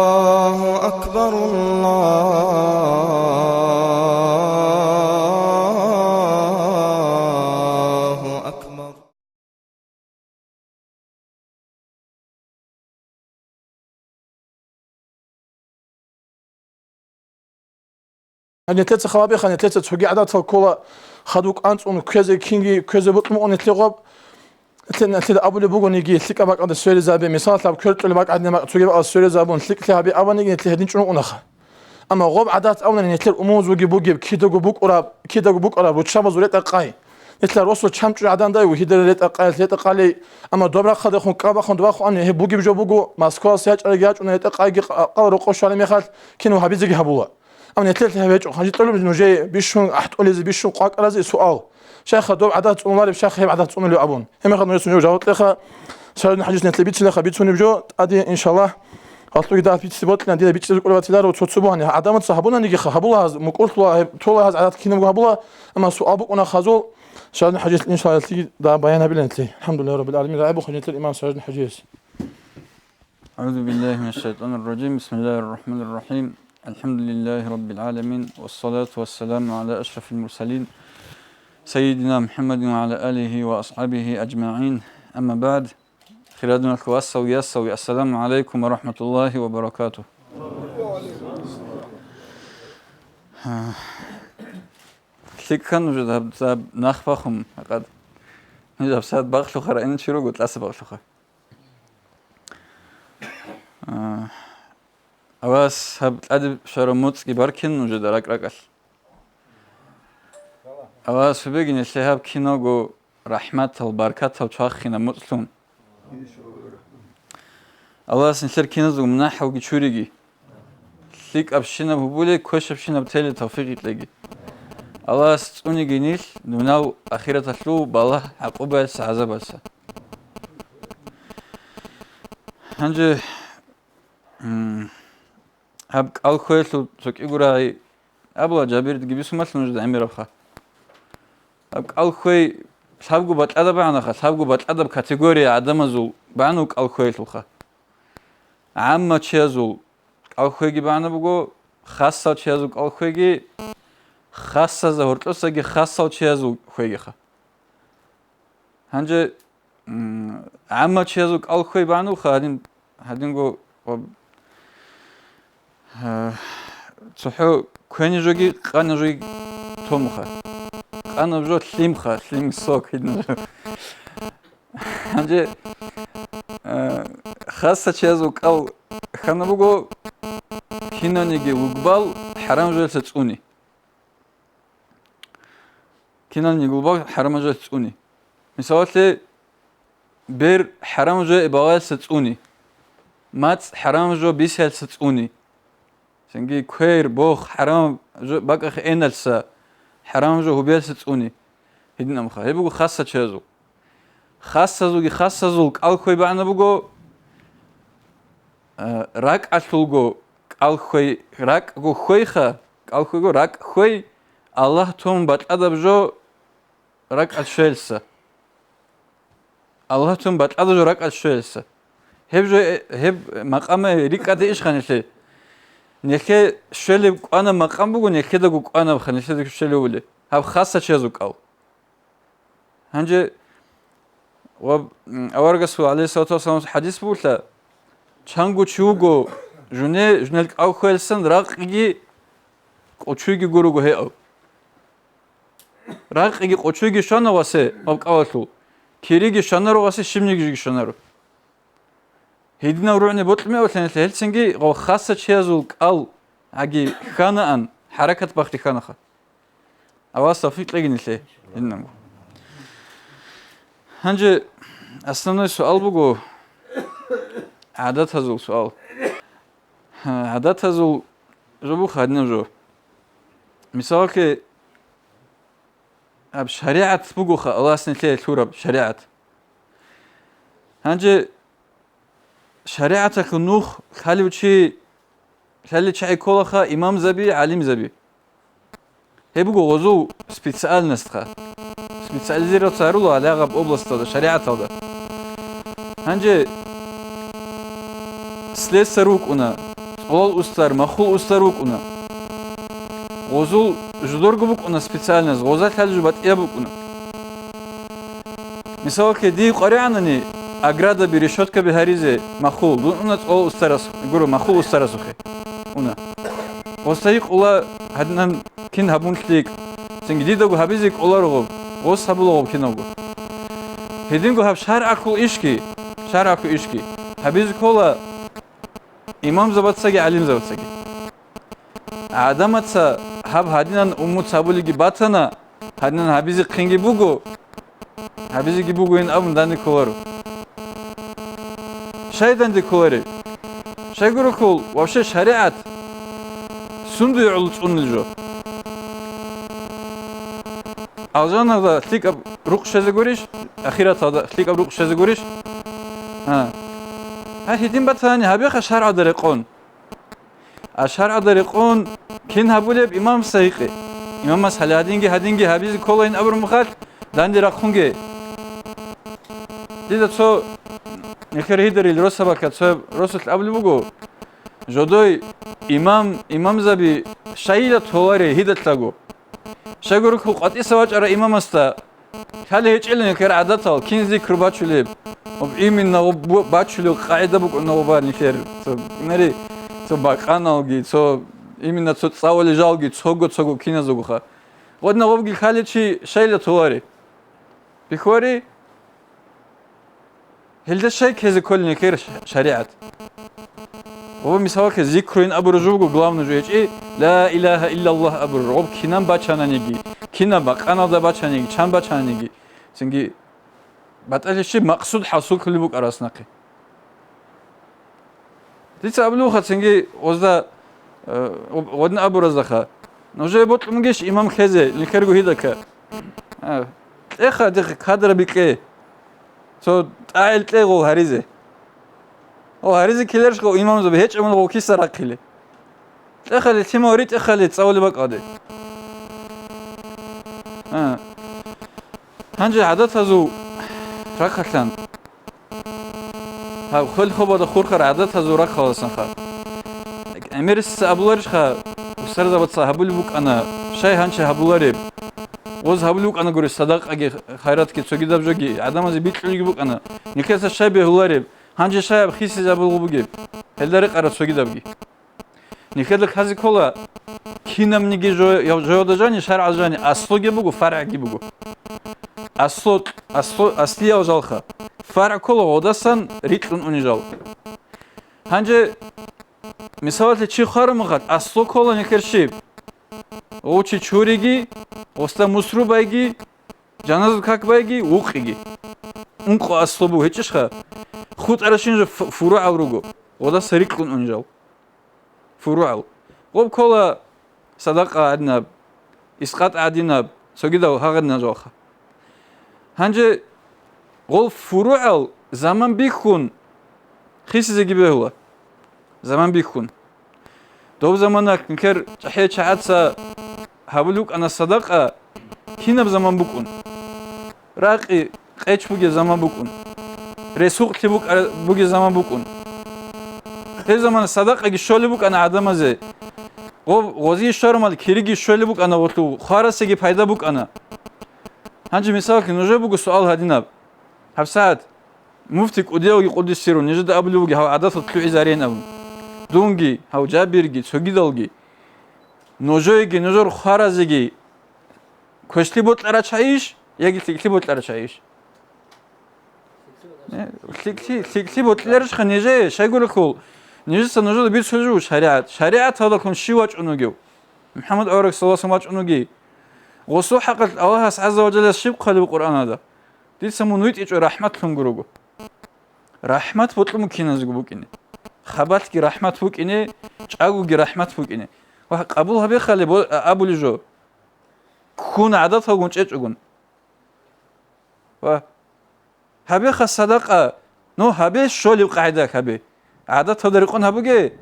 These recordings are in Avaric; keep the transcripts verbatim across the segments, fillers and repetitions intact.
الله أكبر، الله أكبر. Нилъеца халабиха, нилъеца цоги гӀадатал ккола, хадуб кӀанцӀун кквезе, кинги кквезе бокьун буго нилъер гъоб. Нилъе-, нилъеда абулеб бугониги, лъикӀаб бакӀалда сверизабе, мисаллъаб, квер кьолеб бакӀ гьадинаб бакӀ цоги бакӀалда сверизабун, лъикӀлъи гьаби абаниги, нилъе гьедин чӀун букӀунаха. Амма гъоб гӀадат абуни нилъер умумузулги бугеб, кидаго букӀураб, кидаго букӀараб руччабазул ретӀа-къай. Нилъер росу чамчӀу гӀадандайгу гьидар ретӀа-къай, ретӀа-къали, амма доб рахъалдехун кӀабахун добахун ани гьеб бугеб жо буго, Москвалъ ячӀарги ячӀуна ретӀа-къайги, къа-, къал рокъов щвалеб мехалъ кинав гьабизеги гьабула. Амма нилъелъ гьеб гьечӀо, гьанже тӀолеб нужее бищун ахӀтӀолезе, бищун къвакӀаразе суал. Щайха доб гӀадат цӀунулареб, щайха гьеб гӀадат цӀунулев абун. Гьеб мехалъ нужеца нужее жаваб кьеха, Шагьидин ХӀажияс нилъе бицилаха, бицунеб жо, тӀаде, иншаллагь, гьалъуги дагь бици бокьилан, дида бичӀчӀизе кӀолеб батиларо цо-цо бугьани. ГӀадамаца гьабунаниги гьабула гьаз, мукӀурлъула гьеб, тола гьаз гӀадат кинабго гьабула, амма суал букӀуна хазул, Шагьидин ХӀажияс, иншаллагь, гьелъиги дагь баян гьабилан нилъе. АлхӀамдулиллагьи раббил гӀаламин, рагӀи бухъи нилъер имам Шагьидин ХӀажияс. أعوذ بالله من الشيطان الرجيم. بسم الله الرحمن الرحيم. الحمد لله رب العالمين. والصلاة والسلام على أشرف المرسلين سيدنا محمد وعلى آله وأصحابه أجمعين. أما بعد. Хирадуналъул вассав, яссав, ассаламу гӀалайкум ва рахӀматуллагьи ва баракатугь. ЛъикӀ ккан нужеда гьаб, гьаб нах бахун, гьакъад. Нуж гьаб сагӀат бакълъухъа, райин чи руго, тӀаса бакълъухъа. А, Аллагьас гьаб тӀаде щвараб моцӀги баркин нужеда ракӀ-ракӀалъ. Аллагьас гьебеги нилъее гьаб киналго рахӀматал, баркатал чвахинаб моцӀлъун. Аллагьас нилъер киназул мунагьалги чуриги. ЛъикӀабщинаб гьубули, квешабщинаб тели тавфикъ кьеги. Аллагьас цӀуниги нилъ дуниял ахираталъул балагь-гӀакъубаялъа, гӀазабалъа. Гьанже, м, гьаб кӀал хвеялъул цо кӀиго рагӀи абула, Жабирги бицун малъун нужеда гӀемерабха. Гьаб кӀал хвей лъабго бакьадаб багӀнаха, лъабго бакьадаб категория гӀадамазул багӀнул кӀал хвеялъулха. ГӀамма чиязул кӀал хвейги багӀна буго, хасал чиязул кӀал хвейги, хасазда гьоркьосаги хасал чиязул хвейгиха. Гьанже, м, гӀамма чиязул кӀал хвей багӀнуха гьадин, гьадинго ва, а, цохӀо квене жоги, къана жоги томуха. Къанаб жо лъимха, лъим сок гьидна жо. Гьанже, а, хасал чиязул кӀал хьана буго кинаниги лугбал хӀарам жоялъа цӀуни. Киналниги лугбал хӀарам жоялъа цӀуни. Мисалалъе, бер хӀарам жо багъаялъа цӀуни. МацӀ хӀарам жо бисаялъа цӀуни. Цинги квер, бох хӀарам жо бакӀахъе эналъа, хӀарам жо гьубиялъа цӀуни. Гьедин амха. Гьеб буго хасал чиязул. Хасазулги хасазул кӀал хвей багӀна буго, а, ракӀалъулго кӀал хвей, ракӀго хвейха, кӀал хвейго, ракӀ хвей, Аллагь тун бакьадаб жо ракӀалъ щвелса. Аллагь тун бакьадаб жо ракӀалъ щвелса. Гьеб жо, гьеб макъаме рикӀкӀаде иш ханилъе. Нилъе щвелеб кӀванаб макъам буго, нилъедаго кӀванаб ха, нилъедаго щвелев вули. Гьаб хасал чиязул кӀал. Гьанже ва, м, аварагасул, гӀалайгьиссалату вассаламас, хӀадис бугелъа, чанго чи вуго жуне, жунел кӀал хвелсан ракъги къучуйги гуруго гьев. Ракъги къучуйги щвана васе гьаб кӀалалъул, кириги щванаро васе, щибниги жиги щванаро. Гьединав рогӀни бокьмеулъанилъа гьелцинги гъо хасал чиязул кӀал гьаги хьанаан, хӀаракат бахъи хьанаха. Авас тавфикъ кьегинилъе гьединабго. Гьанже основной суал буго, гӀадатазул суал. ГӀадатазул жо буха гьадинаб жо. Мисалалъе, гьаб шаригӀат бугоха, Аллагьас нилъее лъураб шаригӀат. Гьанже шаригӀаталъул нух лъалев чи, лъалел чагӀи кколаха имамзаби, гӀалимзаби. Гьеб буго гъозул специальностьха. Специализироваться гьарула гьале гьаб областалда, шаригӀаталда. Гьанже слесарь вукӀуна, цӀолал устар, махул устар вукӀуна. Гъозул жодорго букӀуна специальность, гъоза лъалеб жо батӀияб букӀуна. Мисалалъе, дие къваригӀанани оградаби, решёткаби гьаризе махул, дун уна цӀолал устарас, гуро, махул устарасухъе уна. Гъоса гьикъула, гьадинан кин гьабун лъикӀ, цинги дидаго гьабизе кӀоларо гъоб, гъос гьабула гъоб киналго. Гьединго гьаб шаргӀалъул ишги, шаргӀалъул ишги гьабизе ккола имамзабацаги гӀалимзабацаги. ГӀадамаца гьаб гьадинан уммуц гьабулеги батана, гьадинан гьабизехъинги буго, гьабизеги бугоин абун данде кколаро. Щай данде кколареб? Щайгурелъул вообще шаригӀат сундуе гӀоло цӀунил жо? Алжаналда лъикӀаб рукъ щвезе гурищ? Ахираталда лъикӀаб рукъ щвезе гурищ? Гьа. Гьа, гьедин батани, гьабеха шаргӀалда рекъон. А шаргӀалда рекъон кин гьабулеб имамас гьикъе? Имамас гьале гьадинги, гьадинги гьабизе кколаин абураб мехалъ, данде рахъунге. Дида цо нилъер гьидарил росабалъа цо росулъ абулеб буго, жодой имам, имамзаби щайила толаре гьидалъаго. Щайгурелъул къватӀиса вачӀарав имамасда лъалеб гьечӀила нилъер гӀадатал, кин зикру бачулеб, об именно об бу-, бачулеб къагӀида букӀуна оба нилъер, цо, мери, цо бакъаналги, цо, именно цо цӀалулел жалги, цого-цого киназулгоха. Гъодна гъобги лъалев чи щайила толаре? Бихьуари? Гьелда щай ккезе кколин нилъер ш-, шаригӀат? Ва мисалалъе, зикруйин абураб жо буго главный жо гьечӀи, ла илагьа иллаллагь абураб жо. Гъоб кинан бачананиги, кинаб бакъаналда бачаниги, чан бачананиги, цинги батӀалъи щиб макъсуд хӀасуллъулеб букӀарас нахъе. Дица абулебха цинги гъозда, э, гъодин абураздаха, нужее бокьунгищ имам хезе, нилъерго гьидака? А, кьеха дихъ кадра бикье. Цо тӀагӀел кье гъол гьаризе. Гъол гьаризе ккеларищ гъол имамзаби, гьечӀеб мун гъол киса рахъиле? Кьехали, лъимал ритӀехали цӀалулеб бакӀалде. А. Гьанже гӀадатазул рахъалъан. Гьаб хвел-хабалда хурхар гӀадатазул рахъалдасанха. ГӀемерисеца абуларищха, устарзабаца гьабулеб букӀана, щай гьанчи гьабулареб? Гъоз гьабулеб букӀана гури садакъаги, хайратги, цогидаб жоги, гӀадамазе бикьулебги букӀана. Нилъеца щай бегьулареб? Гьанже щай гьаб хисизе абулеб бугеб? Гьелда рекъараб цогидабги. Нилъеда лъазе ккола, кинабниги жо-, жоялда жани, шаргӀалда жани, аслуги буго, фаргӀги буго. Аслу, аслу, аслиял жалха. ФаргӀ ккола гъодасан рикьун унел жал. Гьанже, мисалалъе, чи хварамухъад, аслу ккола нилъер щиб? Гъов чи чуриги, гъосда мусру байги, жаназа как байги, вукъиги. Ункъо аслу буго гьечӀищха? ХутӀаращин жо фу-, фуругӀал руго, гъодаса рикьун унел жал. ФуругӀал. Гъоб ккола садакъа гӀадинаб, искъат гӀадинаб, цогидал гьагъадинал жалха. Гьанже гъол фуругӀал заман бихьун хисизеги бегьула. Заман бихьун. Доб заманалъ нилъер чӀахӀиял чагӀаца гьабулеб букӀана садакъа, кинаб заман букӀун? Ракъи къеч бугеб заман букӀун. Ресукълъи букӀа-, бугеб заман букӀун. Гьеб заман садакъаги щолеб букӀана гӀадамазе. Гъо-, гъозие щварамал кириги щолеб букӀана гъолъул, хварасеги пайда букӀана. Гьанже мисалги нужер буго суал гьадинаб. ГьабсагӀат муфти кӀудияги къуддиса сирругьу нижеда абулеб буго гьав гӀадатал лъугӀизареян абун. Дунги, гьав Жабирги, цогидалги, нужееги, нужер хваразеги квешлъи бокьарачайищ яги лъикӀлъи бокьарачайищ? Э, лъикӀлъи, лъикӀлъи бокьарачха нижее, щайгурелъул, нижеца нужеда бицулеб жо шаригӀат. ШаригӀат гьадалъун щив вачӀун вугев? МухӀаммад авараг саллаллагьу гӀалайгьи вассалам вачӀун вугей? Гъосул хӀакъалъ Аллагьас гӀазза ва жаллас щиб хъвалеб Къуръаналда? Дица мун витӀичӀо рахӀматлъун гурого. РахӀмат бокьун киназего букӀине. Хабалъги рахӀмат букӀине, чӀагоги рахӀмат букӀине. Ва къабул гьабехали бо-, а-, абулеб жо. Ккун гӀадаталгун чӀечӀогун. Ва гьабеха садакъа, ну, гьабе щолеб къагӀида гьабе. ГӀадаталда рекъон гьабуге.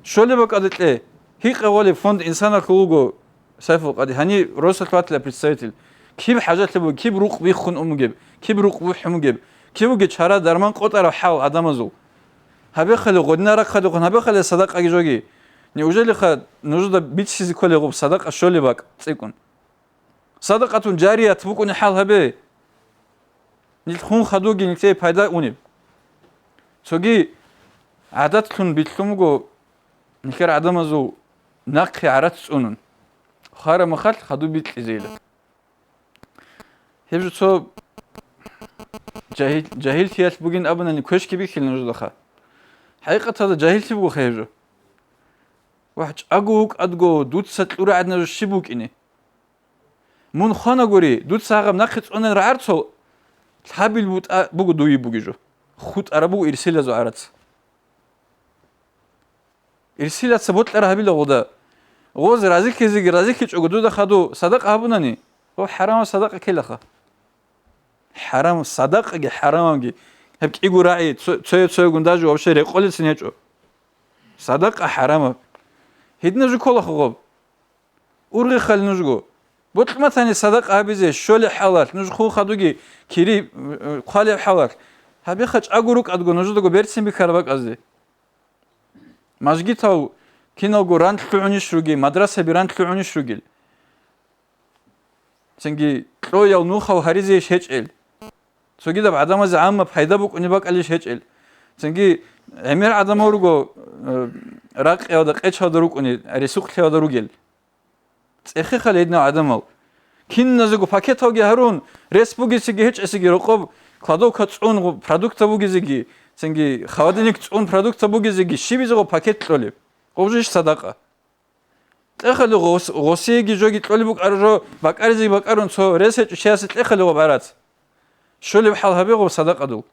Щолеб бакӀалде кье. Гьикъа гъолеб фонд инсаналъул вуго. Сайфул Къади, гьанив росулъ ватила представитель. Киб хӀажатлъи бугеб, киб рукъ биххун ун бугеб, киб рукъ бухӀун бугеб, Киб бугеб чара-дарман къотӀараб хӀал гӀадамазул? Гьабехъали гъодинал рахъалдехун, гьабехъали садакъаги жоги. Неужели-ха нужеда бицлъизе кколеб гъоб садакъа щолеб бакӀ цӀикӀкӀун? Садакъатун жарият букӀунеб хӀал гьабе. Нилъ хун хадуги нилъее пайда унеб. Цоги гӀадатлъун битӀун буго нилъер гӀадамазул нахъе гӀарац цӀунун. Хвараб мехалъ хадуб бикьизейилан. Гьеб жо цо жагьил-, жагьиллъиялъ бугин абунани квешги бихьила нужедаха. ХӀакъикъаталда жагьиллъи бугоха гьеб жо. Вагь, чӀаго вукӀадго, дуца кьурагӀадина жо щиб букӀине? Мун хванагури, дуца гьагъаб нахъе цӀунараб гӀарцул лъабил бутӀа буго дуе бугеб жо. ХутӀараб буго ирсилазул гӀарац. Ирсилаца бокьараб гьабила гъода. Гъоз разилъизеги разилъичӀого дуда хадуб садакъа гьабунани, гъоб хӀарамаб садакъа ккелаха. ХӀарам, садакъаги хӀарамабги, гьеб кӀиго рагӀи, цо-, цояв-цоявгун даже вообще рекъолецин гьечӀо. Садакъа хӀарамаб. Гьединаб жо кколаха гъоб. Ургъехъали нужго. Бокьматани садакъа гьабизе щолеб хӀалалъ, нуж хун хадуги кири, э, хъвалеб хӀалалъ. Гьабеха чӀаго рукӀадго нужедаго берцин бихьараб бакӀазде. Мажгитал киналго ран лъугӀунищ ругел, мадрасаби ран лъугӀунищ ругел? Цинги кьоял нухал гьаризейищ гьечӀел? Цогидаб гӀадамазе гӀамма пайда букӀунеб бакӀалищ гьечӀел? Цинги гӀемер гӀадамал руго, э, ракъиялда, къечалда рукӀунел, ресурслъиялда ругел. ЦӀехехъали гьединал гӀадамал. Киназего пакеталги гьарун, рес бугесиги гьечӀесиги рокъоб кладовка цӀун гъо-, продукта бугезеги, цинги холодильник цӀун продукта бугезеги, щибизего пакет кьолеб. Гъоб жо иш садакъа. ТӀехали гъос-, гъосиеги жоги кьолеб букӀаро жо, бакӀаризе бакӀарун цо рес гьечӀо чиясе тӀехали гъоб гӀарац. Щолеб хӀал гьабе гъоб садакъадул.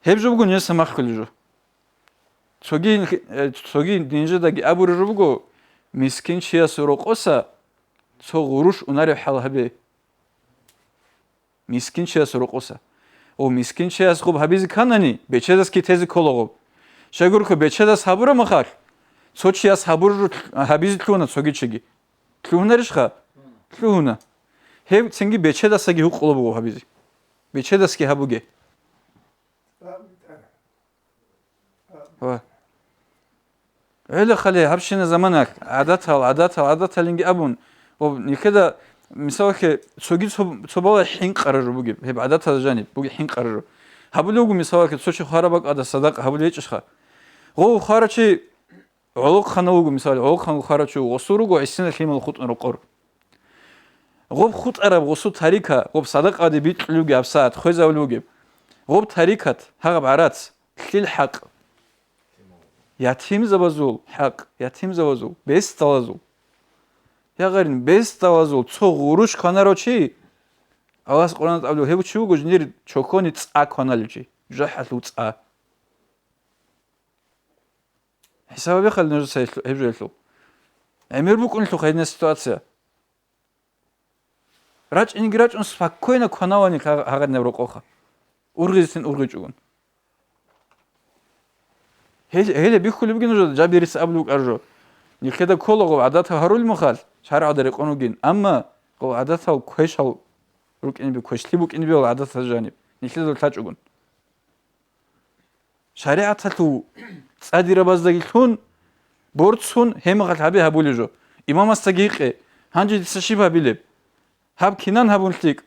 Гьеб жо буго нилъеца махкулеб жо. Цоги, э, цоги нижедаги абураб жо буго, мискин чиясул рокъоса цо гъурущ унареб хӀал гьабе. Мискин чиясул рокъоса. О, мискин чияс гъоб гьабизе кканани, бечедасги тезе ккола гъоб. Щайгурелъул бечедас гьабураб мехалъ, цо чияс гьабур-, гьабизе лъугьуна цоги чиги. Лъугьунарищха? Лъугьуна. Гьеб цинги бечедасаги гьукъулеб буго гьабизе. Бечедасги гьабуге. Ва. ГӀела хъали гьабщина замана гӀадатал, гӀадатал, гӀадаталинги абун, ва нилъеда, мисалалъе, цоги цо-, цо бала хӀинкъарару бугеб, гьеб гӀадатал жаниб бугеб хӀинкъарару. Гьабулев вуго, мисалалъе, цо чи хвараб бакӀалда садакъа гьабулев гьечӀищха? Гъов хварав чи гӀолохъанав вуго, мисал, гӀолохъанав хварав чи вуго, гъосул руго гӀисина лъимал хутӀун рокъор. Гъоб хутӀараб гъосул тарика, гъоб садакъаде бикьулев вугеб гьабсагӀат, хвезавулев вугеб. Гъоб тарикат, гьагъаб гӀарац, лъил хӀакъ? Ятимзабазул хӀакъ, ятимзабазул, бесдалазул. Я гъарин, бесдалазул цо гъурущ кванарав чи, Аллагьас Къуръаналда абулеб, гьев чи вуго жиндир чохьони цӀа кваналев чи, жужахӀалъув цӀа. ХӀисаб гьабехъали нужеца гьелъу-, гьеб жо гьелъул. ГӀемер букӀунелъулха гьединаб ситуация. РачӀинги рачӀун спокойно кванавани гьагъадинаб рокъоха. Ургъизлъин ургъичӀогун. Гьел-, гьеле бихьулеб бугин нужеда, жаб берица абулеб букӀар жо. Нилъеда ккола гъоб гӀадатал гьарулеб мехалъ, шаргӀалда рекъон вугин. Амма гъоб гӀадатал квешал рукӀинеби, квешлъи букӀинеби гъоб гӀадатал жаниб. Нилъеда лъачӀогун. ШаригӀаталъул цӀадирабаздаги лъун, борцун, гьеб мехалъ гьабе гьабулеб жо. Имамасдаги гьикъе, гьанже дица щиб гьабилеб? Гьаб кинан гьабун лъикӀ?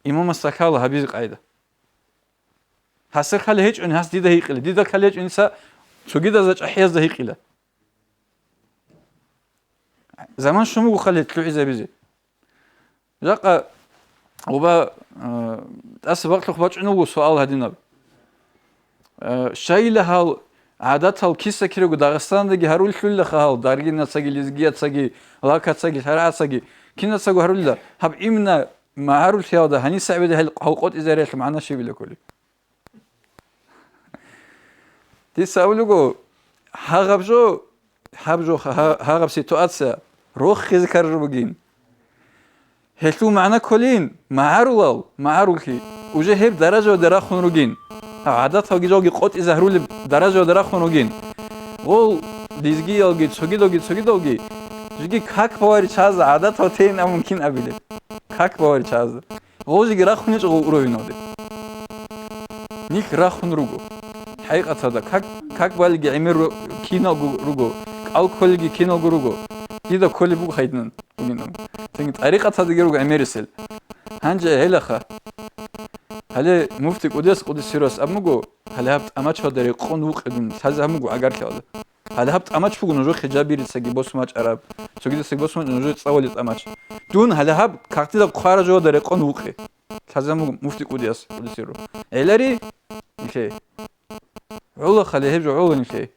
Имамасда лъала гьабизе къайда. Гьасда лъалеб гьечӀони, гьас дида гьикъила, дида лъалеб гьечӀони, дица цогидазда чӀахӀиязда гьикъила. Заман щун буго хъали лъугӀизабизе. Жакъа гъоба, э, тӀаса бакълъухъ бачӀун вуго суал гьадинаб. Э, щайила гьал гӀадатал киса-кирего Дагъистандаги гьаруллъулилаха гьал, даргинацаги, лезгияцаги, лакацаги, лъарагӀацаги, кинацаго гьарулила. Гьаб имна магӀарулъиялда гьаниса гӀебеда гьел къо-, гьал къотӀизариялъул магӀна щибила кколеб? Дица абулего, гьагъаб жо, гьаб жо, гьа-, гьагъаб ситуация рохизе ккараб жо бугин. Гьелъул магӀна кколин, магӀарулал, магӀаруллъи, уже гьеб даражаялде рахун ругин. ГӀадаталги жалги къотӀизарулеб даражаялде рахун ругин. Гъол лезгиялги, цогидалги, цогидалги, жеги как баваричаз гӀадатал тейин абун кин абилеб? Как баваричазда. Гъозиги рахунечӀо гъо уровеналде. Нилъ рахун руго. ХӀакъикъаталда, как, как балиги гӀемер ру-, киналго руго, кӀал кколиги киналго руго. Дида кколеб буго хайдинан бугинаб. Цинги тӀарикъаталдаги руго гӀемерисел. Гьанже гьелаха. Гьале муфти КӀудияс Къудисирос аб буго, гьале гьаб тӀамачалда рекъон вукъе дун, лъазе гьаб буго гӀагарлъиялда. Гьале гьаб тӀамач буго нужехъе жабирицаги босун вачӀараб, цогидасаги босун вачӀараб, нужее цӀалулеб тӀамач. Дун гьале гьаб кагътида хъвара жода рекъон вукъе. Лъазаму муфти КӀудияс, Къудисиру. ГӀелари? Нилъее. ГӀолахъали гьеб жо гӀоло нилъее.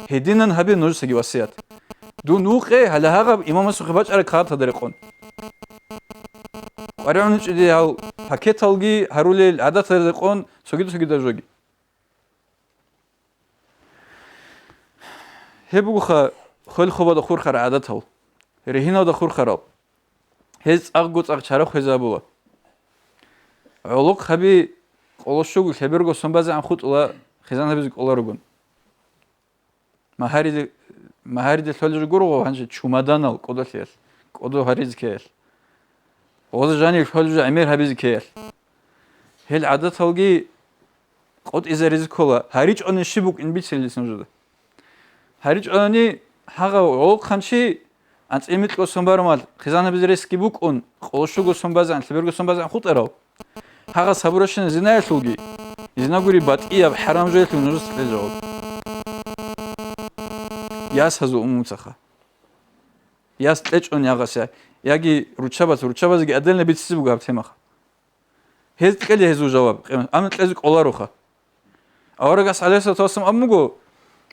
Гьединан гьабе нужецаги васият. Дун вукъе, гьале гьагъаб имамасухъе бачӀараб кагътада рекъон. КъваригӀун чӀеде гьал пакеталги гьарулел гӀадатал рекъон цогидасогидаб жоги. Гьеб бугоха хвел-хобалда хурхарал гӀадатал, ригьиналда хурхарал. Гьез цӀакъго-цӀакъ чара хвезабула. ГӀолохъаби къоло щуго лъеберго сон базегӀан хутӀула, хизан гьабизе кӀоларогун. Магьариде, магьариде лъолеб жо гурого гьанже чумаданал кӀодолъиялъ, кӀодо гьаризе ккеялъ. Гъоза жанив лъолеб жо гӀемер гьабизе ккеялъ. Гьел гӀадаталги къотӀизаризе ккола, гьаричӀони щиб букӀин бицинилан нужеда. ГьаричӀони гьагъав гӀолохъанчи анцӀила микьго сон бармал хизан гьабизе ресги букӀун, къоло щуго сон базегӀан, лъеберго сон базегӀан хутӀарав. Гьагъа сабуращина зинаялъулги, зина гури батӀияб хӀарам жоялъул нужеца кьезе гьаб. Ясазул умумуцаха. Яс кьечӀони гьагъасе, яги руччабаз, руччабазги отдельно бицизе буго гьаб темаха. Гьез кьела гьезул жаваб, къиямат, амма кьезе кӀолароха. Аварагас, гӀалайгьиссалату вассалам, абун буго,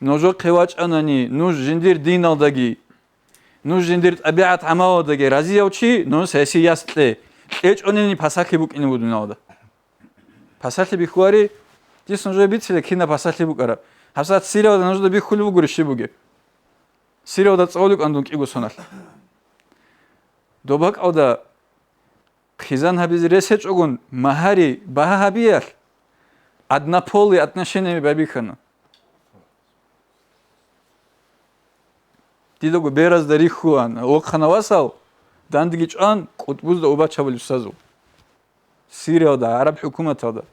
нужехъе вачӀанани, нуж жиндир диналдаги, нуж жиндир тӀабигӀат-гӀамалалдаги разияв чи, нуж гьесие яс кье, кьечӀонани пасалъи букӀине буго дуниялда. Пасалъи бихьулари, дис нужее бицила кинаб пасалъи букӀараб. ГьабсагӀат Сириялда нужеда бихьулеб бугури щиб бугеб. Сириялда цӀалулеб кӀан дун кӀиго соналъ. Доб бакӀалда хизан гьабизе рес гьечӀогун, магьари багьа гьабиялъ, однополые отношениями байбихьана. Дидаго беразда рихьулаан, вохъана васал, дандеги чӀван, кӀутӀбузда убачабулеб сазул. Сириялда, гӀараб хӀукуматалда.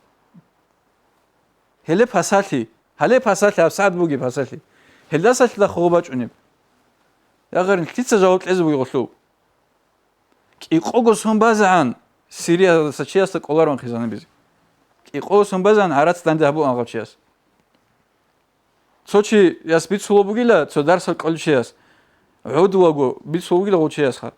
Гьеле пасалъи, гьале пасалъи, гьабсагӀат бугеб пасалъи. Гьелдасалъидал хъугъа бачӀунеб. Ягъарин, лъица жаваб кьезе бугеб гъолъул? КӀикъого сон базегӀан Сириялдаса чиясда кӀоларун хизан гьабизе. КӀикъого сон базегӀан гӀарац данде гьабун гьав чияс. Цо чияс бицулеб бугила, цо дарсал кӀолев чияс, гӀодовго бицулеб бугила гъов чиясха.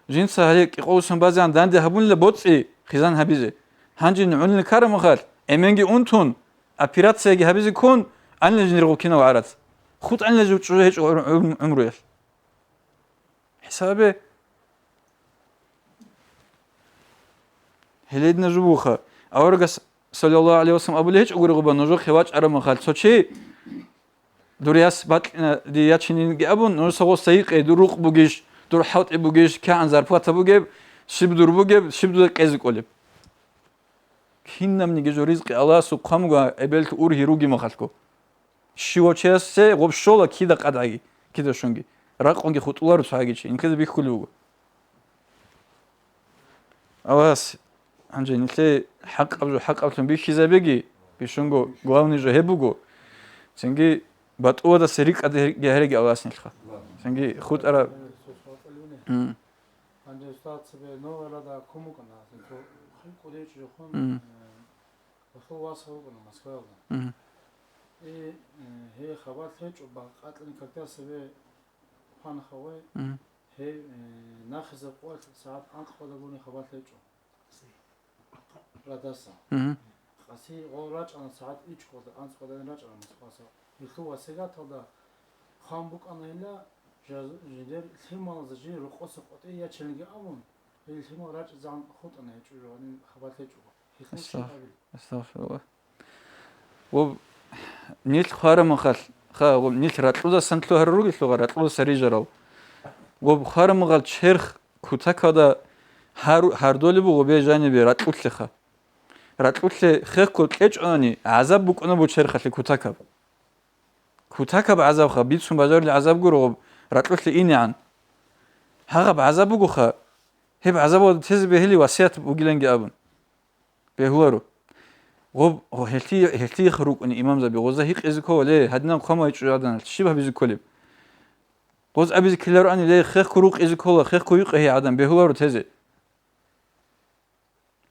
Жинца гьале кӀикъого сон базегӀан данде гьабунила боцӀи хизан гьабизе. Гьанже гӀунилин ккараб мехалъ, эменги унтун, операцияги гьабизе ккун, анила жиндир гъов кинав гӀарац. ХутӀанила жив чӀужу гьечӀо гӀур-, гӀур-, гӀумруялъ. ХӀисабе. Гьеледина жубуха. Аварагас, саллаллагьу гӀалайгьи ва саллам, абулей гьечӀо гуригъуба, нужехъе вачӀараб мехалъ цо чи, дур яс бакьина дие ячининги абун, нужеца гъосда гьикъе, дур рукъ бугищ, дур хӀалтӀи бугищ, кигӀан зарплата бугеб, щиб дур бугеб, щиб дуда кьезе кӀолеб. Кинабниги жо ризкъи Аллагьасул хъван буго, эбелалъул ургьи руги махалъго. Щивав чиясе гъоб щола кида къадгӀаги, кида щунги. Ракъунги хутӀуларо цояги чи, инкьида бихьулев вуго. Авас, гьанже нилъее хӀакъаб жо хӀакъаблъун бихьизабеги, бищунго главный жо гьеб буго. Цинги батӀуадаса рикӀкӀад гьереги Аллагьас нилъха. Цинги хутӀараб. М. Гьанже устарал цебе Новгорода ккун букӀана, гьасин цо хӀинкъулев чи жохун, Мгм. э, гьелъул вас вукӀана Москваялда. Мгм. И, э, гьей хабар лъечӀо, бакъатлъани кагътас цебе хъван хавай, Мгм. гьей, э, нахизаб къоялъ сагӀат анкьабалда гурони хабар лъечӀо. Радаса. Мгм. Къаси гъов рачӀана сагӀат ичӀкъоялда, анцӀкъоялда рачӀана Москваса. Гьелъул васигаталда хъван букӀана гьела, жаз-, жидер лъималазда жий рокъоса къватӀие ячинги абун, гьел лъимал рачӀинегӀан хутӀана гьечӀо жо, гьанин хабар лъечӀого. Гьелъул Астагъ-, щиб абил? Астагъфируллагь. Ва нилъ хварамахал, ха, ва нилъ ракьудасан лъугьарал ругелъулха, ракьудаса рижарал. Ва хварамахал черх кутакалда гьар-, гьардолеб буго бе жанибе ракьулъеха. Ракьулъе хехго кьечӀони, гӀазаб букӀуна бу черхалъе кутакаб. Кутакаб гӀазабха, бицун бажарулел гӀазаб гуро гъоб ракьулъе инегӀан. Гьагъаб гӀазаб бугоха, Гьеб гӀазабалда тезе бегьили васият бугиланги абун. Бегьуларо. Гъоб, гъо, гьелъи-, гьелъиеха рукӀуни имамзаби, гъоза гьикъизе ккола, ле, гьадинаб хъван вайчӀо гьадан, щиб гьабизе кколеб? Гъоз абизе ккелароани, ле, хехго рукъизе ккола, хехго юкъе гьей гӀадан, бегьуларо тезе.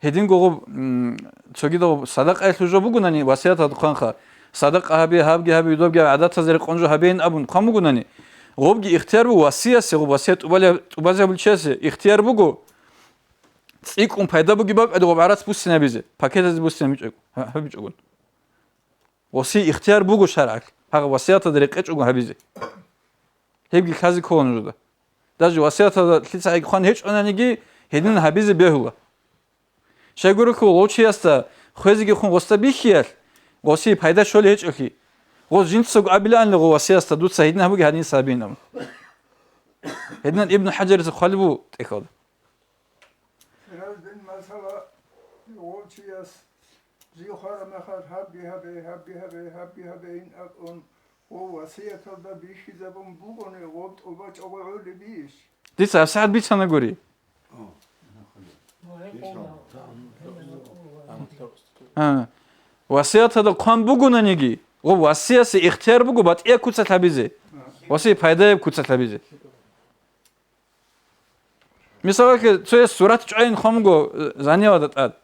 Гьединго гъоб, м, цогидал садакъаялъул жо бугунани, васияталда хъванха, садакъа гьабе, гьабги гьабе, видобги гьабе, гӀадатазе рекъон жо гьабейин абун хъван бугунани, гъобги ихтияр буго васиясе, гъоб васият тӀубалеб-, тӀубазабулчиясе ихтияр буго, цӀикӀкӀун пайда бугеб бакӀалде гъоб гӀарац буссинабизе, пакетазе буссинабичӀого, гьа-, гьабичӀогун. Гъосие ихтияр буго шаргӀалъ, гьагъаб васияталда рекъечӀого гьабизе. Гьебги лъазе ккола нужеда. Даже васияталда лъицагӀаги хъван гьечӀонаниги, гьедин гьабизе бегьула. Щайгурелъул гъов чиясда хвезеги хъун гъосда бихьиялъ, гъосие пайда щолей гьечӀолъи, гъос жинцаго абилаанила гъов васиясда дуца гьедин гьабуги гьадинса гьабейин абун. Гьединан Ибн ХӀажарица хъвалеб буго тӀехьалда. Сираждин масала, гъов чияс жий хвара мехалъ гьабги гьабе, гьабги гьабе, гьабги гьабейин абун, гъов васияталда бихьизабун бугони, гъов тӀубачӀого гӀолебищ? Дица гьабсагӀат бицана гури. А. Васияталда хъван бугонаниги, гъов васиясе ихтияр буго батӀияб куцалъ гьабизе, васие пайдаяб куцалъ гьабизе. Мисалалъе, цояс сурат чӀвайин хъван буго, э, занивада тӀад.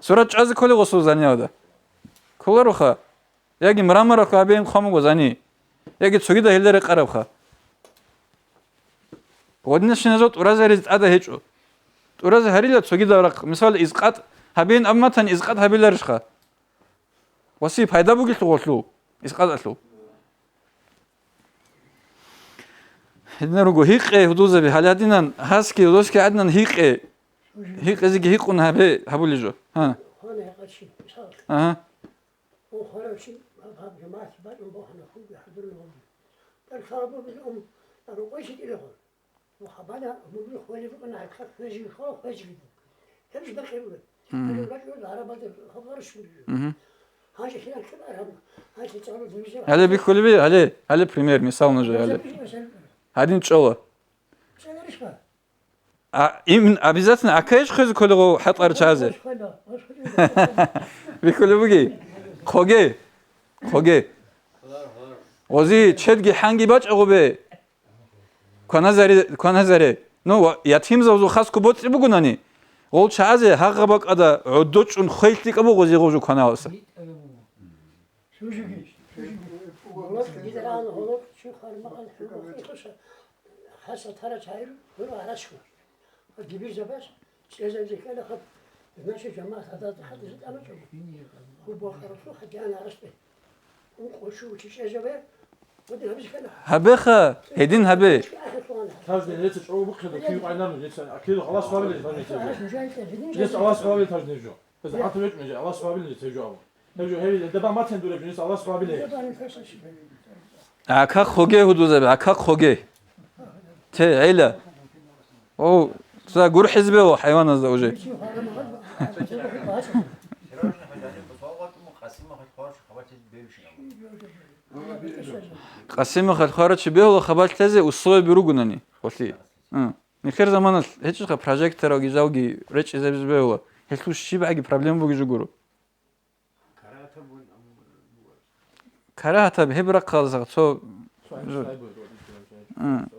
Сурат чӀвазе кколей гъосул занивада? Кколароха. Яги мраморалъул гьабейин хъван буго зани. Яги цогидал гьелда рекъарабха. Гъодинашиназул тӀуразе гьаризе тӀада гьечӀо. ТӀуразе гьарила цогидал рахъ. Мисал, изкъат гьабейин абун батани, изкъат гьабиларищха? Васие пайда бугелъул гъолъул, исхъазалъул. Гьединал руго, гьикъе, гьудулзаби, гьале гьадинан, гьасги, гьудосги гьадинан гьикъе. Гьикъезеги гьикъун гьабе, гьабулеб жо. Гьа. Хвана гьекъачи, мисал. Ага. Ун хварав чи, гьаб, гьаб жамагӀат бачӀун бохана, хурги хӀадурун гьуги. Тар хабаб ун, тар рукъой чи тӀилехун. Мухаббана мугӀмин хвели букӀана гьатӀа хвежи хо хвежи. Гьеб жо бакъи буго. Мгм. Гьеб жо бакъи буго, гьарабазда хабар шундур. Мгм. Гьанже хиран киб араб? Гьанже цӀалу дивизе. Гьале бихьулеби, гьале, гьале пример, мисал нужее, гьале. Гьадин чӀола. ЦӀаларищха? А, им, обязательно акайищ хвезе кколего хӀатӀар чазе? Хвела, хвела. Бихьулеб буги? Хъоге. Хъоге. Гъози чедги хӀанги бачӀа гъубе. Кваназаре, кваназаре. Ну, ва ятимзабазул хасго боцӀи бугунани, гъол чагӀазе гьагъа бакӀада гӀодочӀун хвейлъи кабугъузе гъужу кваналаса. Гьоло гидеран, гьоло чи хвармагъан хӀугу хиса, хаса тара чайру, гьуро арачма. Дибирзабаз чӀезабизе ккела хаб, значит, жамагӀат гьадаз хадизе тӀамачӀо. Хуб вахарасул хадиан арасте. Ункъо щуго чи чӀезабе, гьадин гьабизе ккела. Гьабеха, гьедин гьабе. Таждин, леца чӀо бухъе да, кив къайнарну, леца, а кив халас вабиле, таждин, леца. Леца халас вабиле, таждин, жо. Без хату веч меже, халас вабиле, леца, жо. Гьеб жо, гьеб, деба матен дуреб, леца, халас вабиле. А как хоге гьудузабе, а как хоге? Те, гӀела. О, за гурхӀизбе ва хӀайваназда уже. Къасима халхварачи бегьула хабар лъезе условияби ругунани, гъолъи. М. Нилъер заманалъ гьечӀеха прожекторалги, жалги речӀезабизе бегьула. Гьелъул щибгӀаги проблема бугеж гуро. Карагьатаб гьеб рахъалдаса цо, м,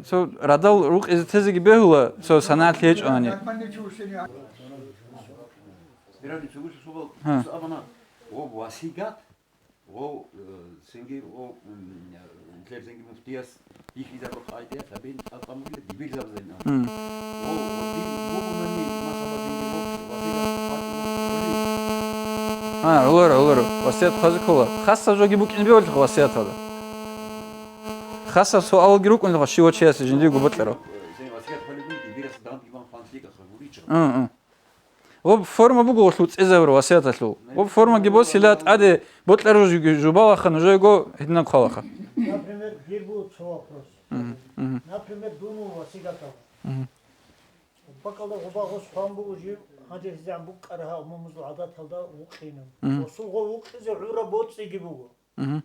цо радал рукъизе тезеги бегьула, цо санагӀалъи гьечӀони. Гъов, э, цинги, гъов, м, э, цинги муфтияс йихьизабураб къагӀидаялъ гьабин, тӀадкъан бугила дибирзабазда. М. Гъов, гъов, дин бугунани, масала, цинги гъов, васият батӀун гъов. А, гӀоларо, гӀоларо. Васият хъвазе ккола. Хасаб жоги букӀин бегьулаха васияталда. Хасаб суалги рукӀунелха щивав чиясе жиндирго бокьарав. Э, цин васият хъвалеб буго, дибирас данде бан хъван лъикӀаха гуричӀо. М, м. Гъоб форма буго гъолъул цӀезабураб васияталъул. Гъоб формаги босила тӀаде бокьараб жу-, жубалаха нужего гьединаб хъвалаха. Например, дир буго цо вопрос. Мгм, мгм. Например, дун вуго васигатав. Мгм. Бакалда гъоба гъос хъван буго жив, гьанже гьезегӀан букӀарагьа умумузул гӀадаталда вукъинав. Мгм. Гъосул гъо вукъизе гӀураб боцӀиги буго. Мгм.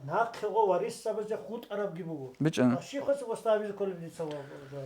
Нахъе гъо варисзабазе хутӀарабги буго. БичӀана. Ва щихъас гъосда абизе кколеб дица ва-, ва-,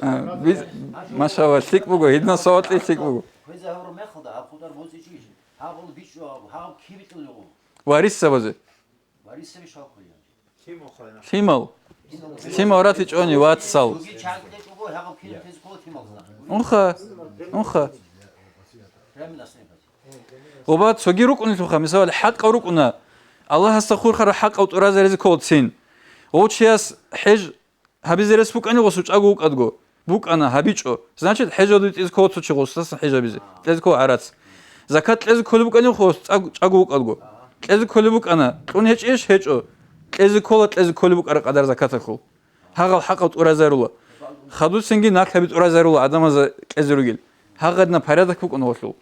А, биз-, машалла, лъикӀ буго, гьединал суал лъикӀ буго. Квезе гьавураб мехалда гьаб хутӀар боцӀичӀищ? Гьаб гьаб бичӀчӀо, гьаб, гьаб киб бикьулев? Варисабазе. Варисаби щал кколин? Лъимал. Лъимал ратичӀони вацал. Цоги чагӀи кьечӀого, гьаб киб ккола лъималза? Унха. Унха. Прямо наследовать. Оба цоги рукӀунелъулха, мисал, хӀакъав рукӀуна. Аллагьасда хурхараб хӀакъав тӀуразаризе кколцин. Гъов чияс хӀеж гьабизе рес букӀани гъосул чӀаго вукӀадго. БукӀана, гьабичӀо. Значит, хӀежалде кьезе ккола цо чи гъосдасан хӀеж гьабизе. Кьезе ккола гӀарац. Закат кьезе кколеб букӀани гъос чӀаг-, чӀаго вукӀадго. Кьезе кколеб букӀана, кьун гьечӀищ? ГьечӀо. Кьезе ккола, кьезе кколеб букӀараб къадар закаталъул. Гьагъал хӀакъав тӀуразарула. Хадусинги налъаби тӀуразарула гӀадамазда кьезе ругел. Гьагъадна порядок букӀун гъолъул.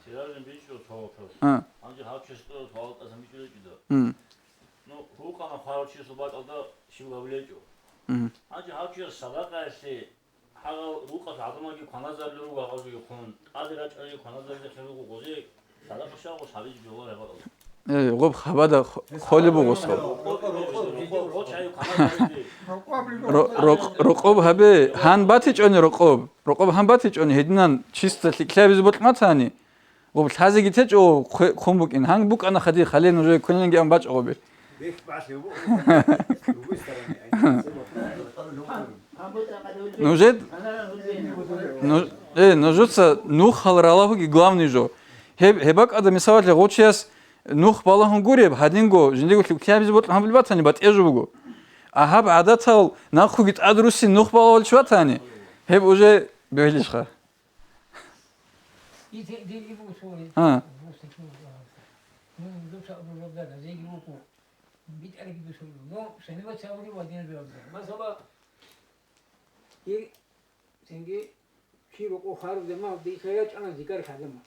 Сиражин бичӀчӀо цо вахъас. А. Гьанже гьав чияс кьурав суал тӀасан бичӀчӀулечӀида. М. Ну, гьукъана хварав чиясул бакӀалда щиб гьабулечӀо. М. Гьанже гьав чияс садакъаялъе гьагъал рукъалъ гӀадамалги кваназарулел руго гьазуги хъун, тӀаде рачӀаралги кваназарулел руго гъозе садакъа щай гъос гьабизе жолар гьеб бакӀалда? Э, гъоб хабада х-, холеб буго гъосул. Рокъоб, рокъоб, рокъоб гьабе, гьан батичӀони рокъоб. Рокъоб гьан батичӀони, гьединан чисто лъикӀлъи гьабизе бокьун батани, гъоб лъазеги течӀо, хъе-, хъун букӀин. Гьан букӀана хадир, хале нужее квеналъеги гьан бачӀо гъобе. Нужед-, ну-, э, нужеца нухал ралагьуги главный жо. Гьеб, гьеб бакӀалда, мисалалъе, гъов чияс нух балагьун гуреб, гьадинго жиндего лъикӀлъи гьабизе бокьун гьабулеб батани, батӀияб жо буго. А гьаб гӀадатал нахъуги тӀад руссин нух балагьулев чи ватани, гьеб уже бегьилищха. А. Масала, Гьир цинги чи рокъо харуда мал дихъе рачӀана зигар гьадамал.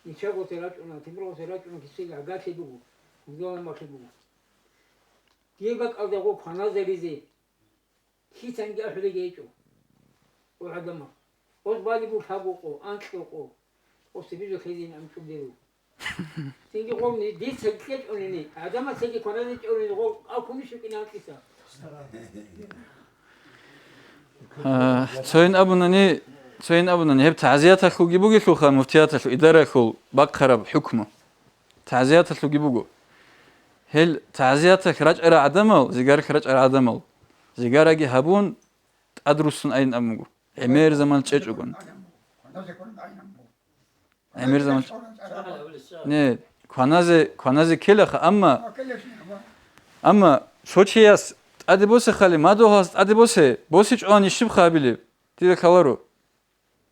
Ничагосе рачӀуна, тимргъосе рачӀуна, кисе гӀагарлъи буго, гьудулан махъи буго. Дие бакӀалда гъо кваназаризе лъицанги ахӀулеги гьечӀо. О гӀадамал, оз балигу лъабго къо, анкьго къо, осе бижа хезин амчӀубдеру. Цинги гъовни, дица кьечӀунени, гӀадамацаги кваназе чӀунени, гъов, а кумиш вукӀине анкьиса. А, цойин абунани, цойин абунани, гьеб тагӀзияталъулги бугелъулха, муфтияталъул, идаралъул бахъараб хӀукму. ТагӀзияталъулги буго. Гьел тагӀзияталъ рачӀарал гӀадамал, зигаралъ рачӀарал гӀадамал, зигараги гьабун, тӀад руссун айин абун буго. ГӀемер заман чӀечӀогун. ГӀемер заман. Не, кваназе, кваназе ккелаха, амма, амма цо чияс тӀаде босе хали, мадугьалас тӀаде босе, босичӀони щиб хабилеб? Дида кколаро.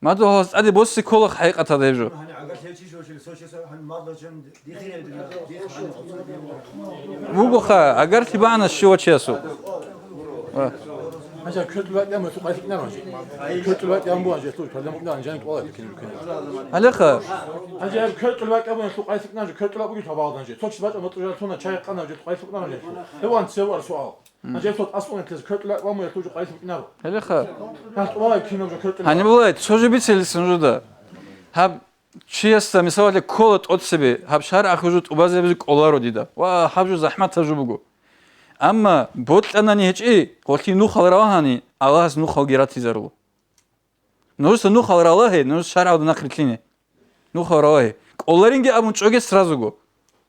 Мадугьалас тӀаде босе ккола хӀакъикъаталда гьеб жо. Вугоха, агар лъибагӀанас щивав чиясул. Ва. Гьанже квер кьулбакӀ гьабун гьелъул къайилъ кьунаро гьанже. Квер кьулбакӀ гьабун гьанже гьелъул проблема кьуна, гьанже кьола гьелъул кинаб кинаб. Гьалеха. Гьанже гьеб квер кьулбакӀ гьабун гьелъул къайилъ кьунаро, квер кьулбакӀ бугеб гьаб гьанже. Цо чис бачӀа мутӀигӀал лъуна, чай къана, гьанже къайилъ кьунаро гьелъул. Гьев ван цевар суал. Гьанже гьелъул тӀас кьуна гьелъул квер кьулбакӀ гьабун гьелъул жо къайилъ кьунаро. Гьалеха. Гьанже тӀубала кинаб жо квер кьулбакӀ. Гьаниб бугеб, цо жо бицелилан нужеда. Гьаб чиясда, мисалалъе, ккола тӀоцебе, гьаб шаргӀалъул жо тӀубазе гьабизе кӀоларо дида. Ва гьаб жо захӀматаб жо буго. Амма бокьанани гьечӀи, гъолъие нухал ралагьани, Аллагьас нухалги ратизарула. Нужеца нухал ралагье, нужеца шаргӀалда нахърилълъине. Нухал ралагье. КӀоларинги абун чӀоге сразуго.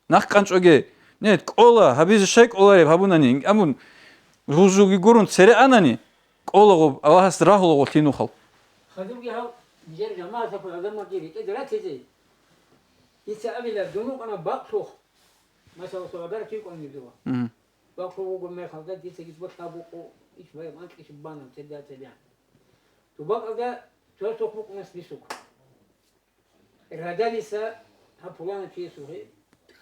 Нахъ къан чӀоге. Нет, кӀола, гьабизе щай кӀолареб гьабунани, абун, гьужуги гурун цере анани, кӀолаго, Аллагьас рагьулаго лъи нухал. Хадубги гьав, нижер жамагӀаталъул гӀадамалги рекӀеде ратизе. Дица абила, дун вукӀана бакълъухъ. Масала, солагара кив кӀванин дова. Мгм. Бакълъув вуго мехалда, дица гьез бокьа букъу, иш баян анкьиш бана, цебда-цебда. Ту бакӀалда цо сохъ букӀунас бисук. Радалиса гьаб пуланав чиясухъе,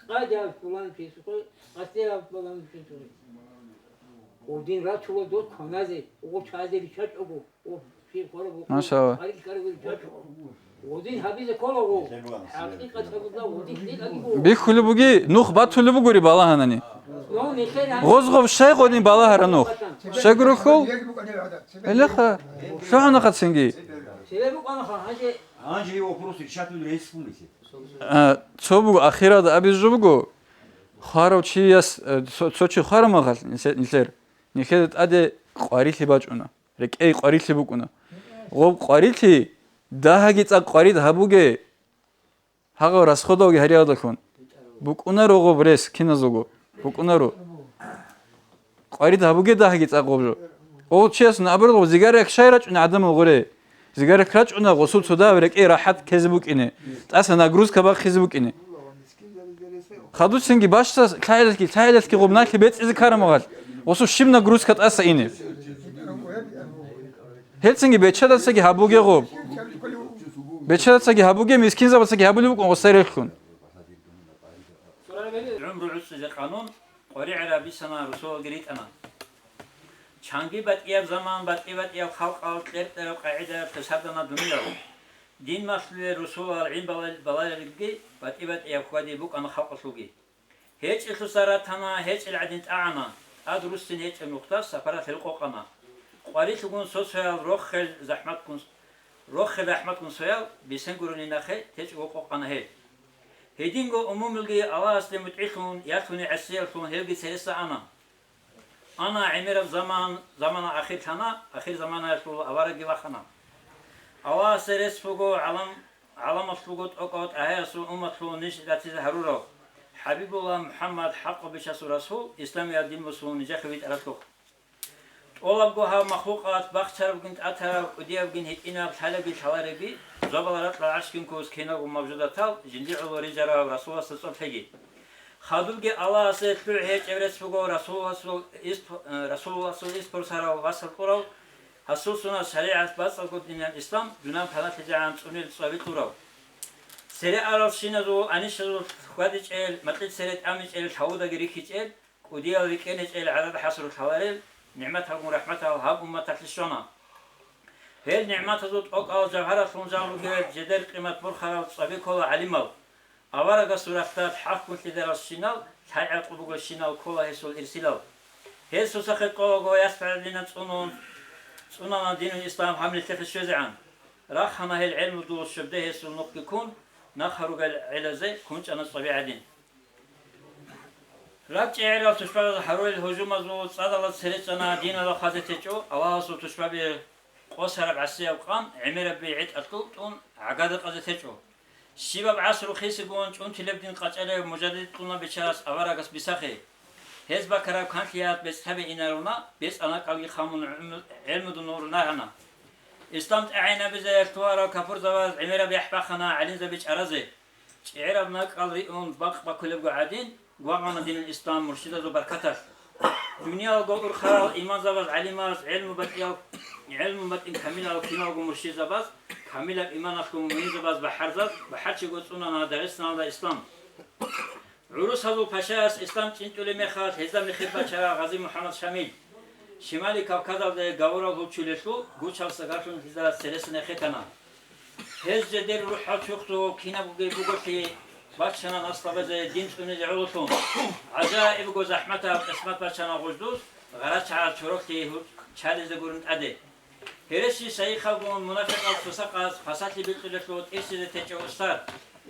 къаде гьаб пуланав чиясухъе, къасде гьаб пуланав чиясухъе. Гъодин рачула дос кваназе, гъо чазе ричачӀого, гъо шир хвараб гъо Машалла. Къарил ккараб ричачӀого. Гъодин гьабизе ккола гъо. ХӀакъикъаталда гъодин лъикӀаги гъо. Бихьулеб буги, нух батулеб бугури балагьанани. Ну, нилъер гьаниб Гъоз гъоб щай гъодин балагьара нух? Щай гурохьул? Гьелеха, лъугьана хъацинги. Цеве букӀанаха, гьанже Гьанже гьев вопрос решать рес бун. А, цо буго, ахиралда абизе жо буго, хварав чияс, э, цо, цо чи хварамахалъ нилъе-, нилъер, нилъеда тӀаде къварилъи бачӀуна, рекӀей къварилъи букӀуна. Гъоб къварилъи дагьаги цӀакъ къварид гьабуге, гьагъав расходалги гьариялдалъун. БукӀунаро гъоб рес киназего, букӀунаро. Къварид гьабуге дагьаги цӀакъ гъоб жо. О, чиясун абураб, зигарек щай рачӀуна гӀадамал гъуре? Зигарек рачӀуна гъосул цодаб рекӀей рахӀат ккезе букӀине, тӀаса нагрузка бахъизе букӀине. Хадусинги бащдас лъагӀелалъги, лъагӀелалъги гъубналъи бецӀизе ккарамагъал, гъосул щиб нагрузка тӀаса ине. Гьелцинги бечедацаги гьабуге гъуб. Бечедацаги гьабуге, мискинзабацаги гьабулеб букӀун гъосда релълъун. ГӀумру гӀуцӀизе къанун къваригӀараб бицана, русулалги ритӀана. Чанги батӀияб заман, батӀи-батӀияб халкъал кьертӀараб къагӀидаялъ хисардана дуниял. Дин малъулел русулал гӀин бала-, баларелги батӀи-батӀияб хьвади букӀана халкъалъулги. ГьечӀелъуса ратана, гьечӀел гӀадин тӀагӀана, тӀад руссин гьечӀеб нухда сапаралъ гьел къокъана. Къварилъугун сосоял рохел захӀматккун, рохел захӀматккун соял бисен гурони нахъе течӀого къокъана гьел. Гьединго умумулги Аллагьасде мутӀигӀлъун, ялъуни гӀасиялъун гьелги цереса ана. Ана гӀемераб заман, замана ахирлъана, ахир заманаялъул аварагги вахана. Аллагьасе рес буго гӀалам-, гӀаламалъулго тӀокӀав ТӀагьаярасул умматлъун ниж ратизе гьарурав, ХӀабибулла МухӀаммад, хӀакъаб бичасул расул, исламияб дин босун нижехъе витӀараблъухъ. ТӀолабго гьаб махлукъат, бахчарабгин тӀатараб, кӀудиябгин гьитӀинаб, лъалебги лъаларебги, зобал ракьал гӀаршгин ккус киналго мавжудатал жинди гӀоло рижарав Расуласда цӀоб лъеги. Хадубги Аллагьасе лъугӀи гьечӀеб рес буго Расуласул исп-, э, Расуласул испурсарав васал кьурав, гьасул сунат шаригӀат бацӀцӀалго диниял ислам дунан паналъизегӀан цӀунил цӀаби кьурав. Цере арал щиназул, анищазул хьвадичӀел, макьилъ цере тӀамичӀел, лъавудаги рихьичӀел, кӀудиял рикӀкӀеничӀел гӀадад-хӀасру лъаларел нигӀматалгун рахӀматал гьаб умматалъе щвана. Гьел нигӀматазул тӀокӀал жавгьаралъун жал ругел жидер къимат бурхарал цӀаби ккола гӀалимал. Аварагасул рахьдат хӀахкумлъидаралщинал, лъай-гӀакъу бугелщинал ккола гьесул ирсилал. Гьесул сахи кколаго ясгӀадина цӀунун, цӀунана динул ислам гьаб нилъехъе щвезегӀан. Рахана гьел гӀелмудул щобде гьесул нухги ккун, нахъа ругел гӀелазе кунчӀана цӀаби гӀадин. РакӀчӀегӀерал тушбабаз гьарулел гьужумазул цӀадала церечӀана динала хъазе течӀо, Аллагьасул тушбаби къосараб гӀасияб къан гӀемерабби гӀетӀалъул тӀун гӀагадакъазе течӀо. Щибаб гӀасру хисигун чӀунтилеб дин къачӀалев мужадид кьуна бичас аварагас бисахъе. Гьез бакараб канлъиялъ бецӀлъаби инаруна, бецӀ анакӀалги хъамун гӀуму-, гӀелмудун нур нагьана. Ислам тӀагӀинабизе лъугьарал капурзабаз гӀемераб яхӀ бахана гӀалимзаби чӀаразе. ЧӀегӀераб накӀкӀал риун бакъ бакулебго гӀадин, гвагъана динул ислам муршидазул баркаталъ. Дуниялго урхарал имамзабаз, гӀалимаз, гӀелму батӀиял, гӀелму батӀин камилал киналго муршидзабаз, камилаб иманалъул мугьинзабаз, бахӀарзабаз, бахӀарчиго цӀунана Дагъистаналда ислам. ГӀурусазул пашаяс ислам чӀинтӀулеб мехалъ, гьезда мехир бачара Гъази МухӀаммад Шамил. Шимали Кавказалде гавурал гьучулелъул гучал сагарлъун гьезда цересине хетана. Гьез жедер рухӀал чурхдул кинабги буголъи бачана наслабазе дин цӀунизе гӀололъун. ГӀажаибго захӀматаб къисмат бачана гъуждус, гъарачагӀал чороклъи гьу-, чализе гурун тӀаде. Гьереси сайихъалгун мунафикъал цосакъаз пасалъи бикьулелъул тӀирсизе течӀев устар,